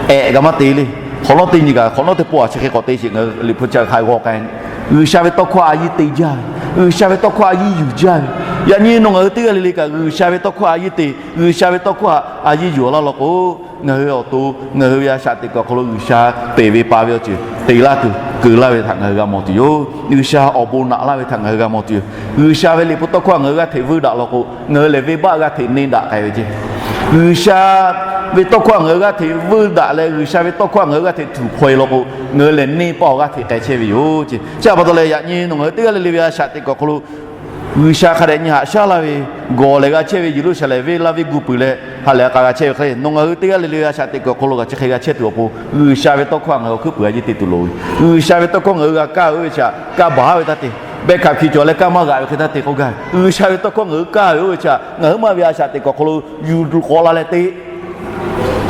ehꞈ kaꞈ maˇ te le. Hk'awꞈ nawˉ teˇ nyi kaꞈ, hk'awꞈ nawˉ teˇ pawˆ a chi hk'e k'awꞈ te sheˍ, ngaˬ hui Liꞈ hpu ca hk'a g'aw k'ai. G'uiˬsha ve tawˇ hkawˇ a yiˇ te jaˇ ve, G'uiˬsha ve tawˇ hkawˇ a yiˇ yuˬ jaˇ ve. Yaꞈ nyi nawˬ ngaˬ hui teˇ g'aˇ le le kaꞈ G'uiˬsha ve tawˇ hkawˇ a yiˇ te, G'uiˬsha ve tawˇ hkawˇ a yiˇ yuˬ laˇ law k'o, ngaˬ hui awˬ to, ngaˬ hui ve a shaꞈ teꞈ kuiˬ awˬ hk'aw lo G'uiˬsha peˬ ve pa ve awˬ ceuˬ te laˇ tuˬ, keu laˇ ve htaꞈ ngaˬ hui g'a mawˬ tuˬ yoˬ. G'uiˬsha awˬ bon naꞈ laˇ ve htaꞈ ngaˬ hui g'a mawˬ tuˬ yoˬ. G'uiˬsha ve liꞈ hpu tawˇ hkawˇ ngaˬ hui g'aˇ hteꞈ veuˇ daꞈ law k'o, ngaˬ hui lehˬ venˇbaˆ g'aˇ hteꞈ neˇ daꞈ k'ai ve ceˇ. G'uiˬsha ve tawˇ hkawˇ ngaˬ hui g'aˇ hteꞈ veuˇ daꞈ leh, G'uiˬsha ve tawˇ hkawˇ ngaˬ hui g'aˇ hteꞈ tuˬ hpaw e law k'o, ngaˬ hui lehˬ neˇ paˆ awˬ g'aˇ hteꞈ k'ai chehˇ ve yoˬ ceˇ. Chi a pa taw leh yaꞈ nyi nawˬ ngaˬ hui teˇ g'aˇ le le ve a shaꞈ teꞈ kuiˬ awˬ hk'aw lo G'uiˬsha hk'a dehꞈ nyi haꞈ shaˉ laˇ ve, gawˬ lehˬ g'a chehˇ ve Yeˍruˆsaˍlehnˍ venˇ laˇ venˇ gu peuˬ leh, ha lehˬ a k'a g'a chehˇ ve hk'e le, nawˬ ngaˬ hui teˇ g'aˇ le le ve a shaꞈ teꞈ kuiˬ awˬ hk'aw lo kaꞈ chi hk'e g'a chehˇ tuˬ awˬ pon, G'uiˬsha ve tawˇ hkawˇ htaꞈ ngaˬ hui awˬ hkuiˉ puiˍ a yiˇ te tuˬ loˍ ve. G'uiˬsha ve tawˇ hkawˇ ngaˬ hui g'a kaˇ ve oˇ ve chi htaꞈ kaˇ baˬ ve taˇ te, beh hkaꞈ hkiˬ cawˬ leh kaˇ maˇ g'aꞈ ve hk'e taˇ te k'oˆ gaˇ ve. G'uiˬsha ve tawˇ hkawˇ ngaˬ hui kaˇ ve oˇ ve chi htaꞈ ngaˬ hui maˇ ve a shaꞈ teꞈ kuiˬ awˬ hk'aw lo yuˬ k'awꞈ la leh te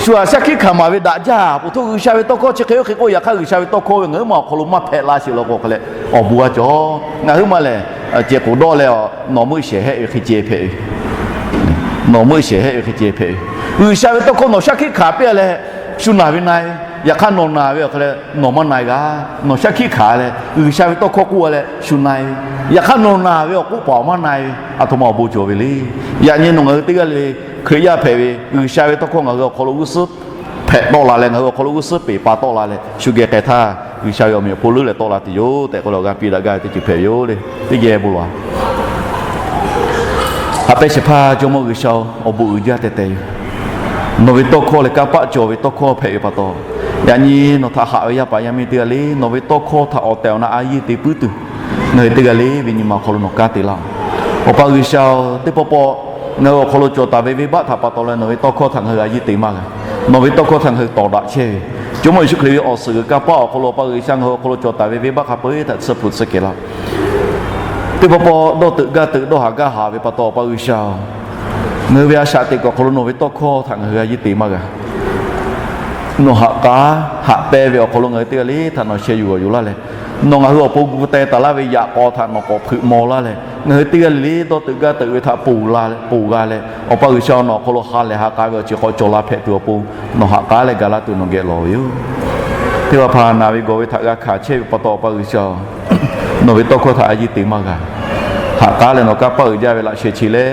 shu aꞈ shaˉ hkiˆ hkanˍ maˍ ve daꞈ jaˇ. Poˬ htoˇ G'uiˬsha ve tawˇ hkawˇ chi hk'e oˇ hk'e k'oˆ, yaꞈ hk'aˇ G'uiˬsha ve tawˇ hkawˇ ve ngaˬ huiˉ ma awˬ hk'aw lo maˇ hpehꞈ la sheˍ law k'o hk'e leh, awˬ bon a cawˬ. Ngaˬ huiˉ ma lehˬ, cehˬ k'oˍ dawˇ leh, nawˬ meuˆ shehˍ hehˆ ve hk'e ceh hpehꞈ ve, nawˬ meuˆ shehˍ hehˆ ve hk'e ceh hpehꞈ ve, G'uiˬsha ve tawˇ hkawˇ nawˬ shaˉ hkiˆ hkanˍ piˇ leh, shu naˬ ve na ve Yaꞈ hk'aˇ nawˬ naˬ ve awˬ hk'aw leh nawˬ maˇ na-e g'a. Nawˬ shaˉ hkiˆ hkanˍ leh G'uiˬsha ve tawˇ hkawˇ k'oˆ-a leh shu na-e ve. Yaꞈ hk'aˇ nawˬ naˬ ve awˬ k'oˆ paˍ awˬ maˇ na-e ve, aˬ htoꞈ ma awˬ bon cawˬ ve le. Yaꞈ nyi nawˬ ngaˬ hui teˇ g'aˇ le le Hkriꞈ yaˇ hpehꞈ ve, G'uiˬsha ve tawˇ hkawˇ ngaˬ hui awˬ hk'aw lo g'uˇ suhˉ hpehꞈ tawˆ la leh, ngaˬ hui awˬ hk'aw lo g'uˇ suhˉ peˬ pa tawˆ la leh, shu geh k'ai htaˇ G'uiˬsha ve awˬ meꞈ awˬ hponˇ leuˉ leh tawˆ la tuˬ yoˬ tehꞈ k'oˆ leh awˬ g'aˇ piˇ daꞈ gaˇ ve teˇ ceuˬ hpehꞈ ve yoˬ le. Teˇ geh bon lawˬ. Haꞈ pehnˇ shehˍ hpaˇ Jawˇmawˇ G'uiˬsha-oˬ, awˬ bon uiˍ jaˇ teh teh yoˬ. Nawˬ ve tawˇ hkawˇ leh kanˇ paˆ cawˬ ve tawˇ hkawˇ hpehꞈ ve pa taw, yaꞈ nyi nawˬ htaꞈ haꞈ ve yaˇ paˍ yaˇ miˇ teˇ g'aˇ le, nawˬ ve tawˇ hkawˇ htaꞈ awˬ tehˬ awˬ na a yiˇ te puiˉ tuˬ, ngaˬ hui teˇ g'aˇ le ve nyi ma awˬ hk'aw lo nawˬ kanˉ te laˇ-oˬ. Awˬ pa G'uiˬsha-oˬ, teˇ pawˆ pawˆ ngaˬ hui awˬ hk'aw lo cawˬ taˍ ve venˇbaˆ htaꞈ pa taw leh nawˬ ve tawˇ hkawˇ htaꞈ ngaˬ hui a yiˇ te maˇ g'a. Nawˬ ve tawˇ hkawˇ htaꞈ ngaˬ hui tawˍ daꞈ chehˇ ve, Jawˇmawˇ Yeˍsuˆ Hkriꞈ ve awˬ suhˍ g'uiˬ kanˇ paˆ awˬ hk'aw lo Awˬ pa G'uiˬsha ngaˬ hui awˬ hk'aw lo cawˬ taˍ ve venˇbaˆ hk'a peu-eˬ htaꞈ tsuhˇ hpu tsuhˇ kehˬ laˇ. Teˇ pawˆ pawˆ dawˇ teuꞈ gaˇ teuꞈ dawˇ haˍ gaˇ haˍ ve pa taw, Awˬ pa G'uiˬsha-oˬ, ngaˬ hui ve a shaꞈ teꞈ kuiˬ awˬ hk'aw lo nawˬ ve tawˇ hkawˇ htaꞈ ngaˬ hui a yiˇ te maˇ g'a. Nawˬ haꞈ k'aˉ haꞈ pehnˇ ve awˬ hk'aw lo ngaˬ hui teˇ g'aˇ le htaꞈ nawˬ sheh yuˬ g'awˬ yuˬ laˇ leh, nawˬ ngaˬ hui awˬ pon gu teh taˍ laˇ ve yaꞈ k'aw htaꞈ nawˬ k'awꞈ hpeuꞈ maw laˇ leh, ngaˬ hui teˇ g'aˇ le le dawˇ teuꞈ gaˇ teuꞈ ve htaꞈ ponˬ g'a leh, Awˬ pa G'uiˬsha nawˬ awˬ hk'aw lo ha lehˬ ha k'a ve awˬ ceuˬ hk'aw cawˬ la hpehꞈ tuˬ awˬ pon nawˬ haꞈ k'aˉ leh ga laˇ tuˬ nawˬ geh lawˬ ve yoˬ. Teˇ hpaˍ hpaˍ naˬ ve gawˬ ve htaꞈ g'a hkanˍ chehˇ ve pa taw, Awˬ pa G'uiˬsha nawˬ ve tawˇ hkawˇ htaꞈ a yiˇ te maˇ g'a. Haꞈ k'aˉ leh nawˬ kanˇ paˆ uiˍ jaˇ ve laꞈ sheh chi leh,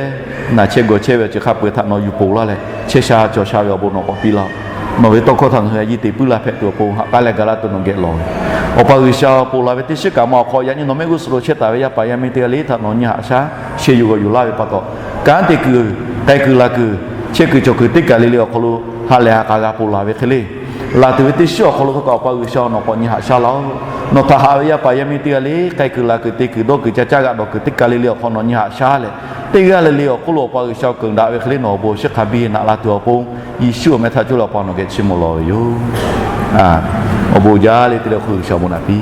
naˬ chehˇ gawˬ chehˇ ve awˬ ceuˬ hk'a peu-eˬ htaꞈ nawˬ yuˬ ponˬ laˇ leh, chehˇ sha cawˬ sha ve awˬ bon nawˬ k'awꞈ piˇ laˇ-oˬ. Nawˬ ve tawˇ hkawˇ htaꞈ ngaˬ hui a yiˇ te puiˉ laˇ hpehꞈ tuˬ awˬ pon haꞈ k'aˉ leh ga laˇ tuˬ nawˬ geh lawˬ ve. Awˬ pa G'uiˬsha ponˬ laˬ ve teˇ shiˉ kaꞈ ma awˬ hk'aw yaꞈ nyi nawˬ mehˆ g'uˇ suhˍ lo chehˇ taˍ ve yaˇ paˍ yaˇ miˇ teˇ g'aˇ le htaꞈ nawˬ nyi haꞈ shaˉ sheh yuˬ g'awˬ yuˬ laˇ ve pa taw, kanˉ te kuiˬ k'ai kuiˬ la kuiˬ chehˇ kuiˬ cawˬ kuiˬ teˇ kaˬ le le awˬ hk'aw lo ha lehˬ ha k'a g'a ponˬ laˬ ve hk'e le, laˬ tuˬ ve teˇ shiˉ awˬ hk'aw lo hk'a kaꞈ Awˬ pa G'uiˬsha nawˬ k'awꞈ nyi haꞈ shaˉ laˇ-oˬ. Nawˬ htaꞈ haꞈ ve yaˇ paˍ yaˇ miˇ teˇ g'aˇ le k'ai kuiˬ la kuiˬ te kuiˬ dawˇ kuiˬ ca caˇ g'aꞈ dawˬ kuiˬ teˇ kaˬ le le awˬ hk'aw nawˬ nyi haꞈ shaˉ leh, teˇ g'aˇ le le awˬ hk'oˆ lo Awˬ pa G'uiˬsha kuiˬ daꞈ ve hk'e le nawˬ awˬ bon awˬ shiˉ hk'a biˇ naꞈ la tuˬ awˬ pon, Yeˍsuˆ awˬ meh htaꞈ coˇ leh Awˬ pa nawˬ geh chiˇ mvuh lawˬ ve yoˬ. Awˬ bon jaˇ le teˇ le hk'oˆ G'uiˬsha awˬ bon naꞈ piˇ.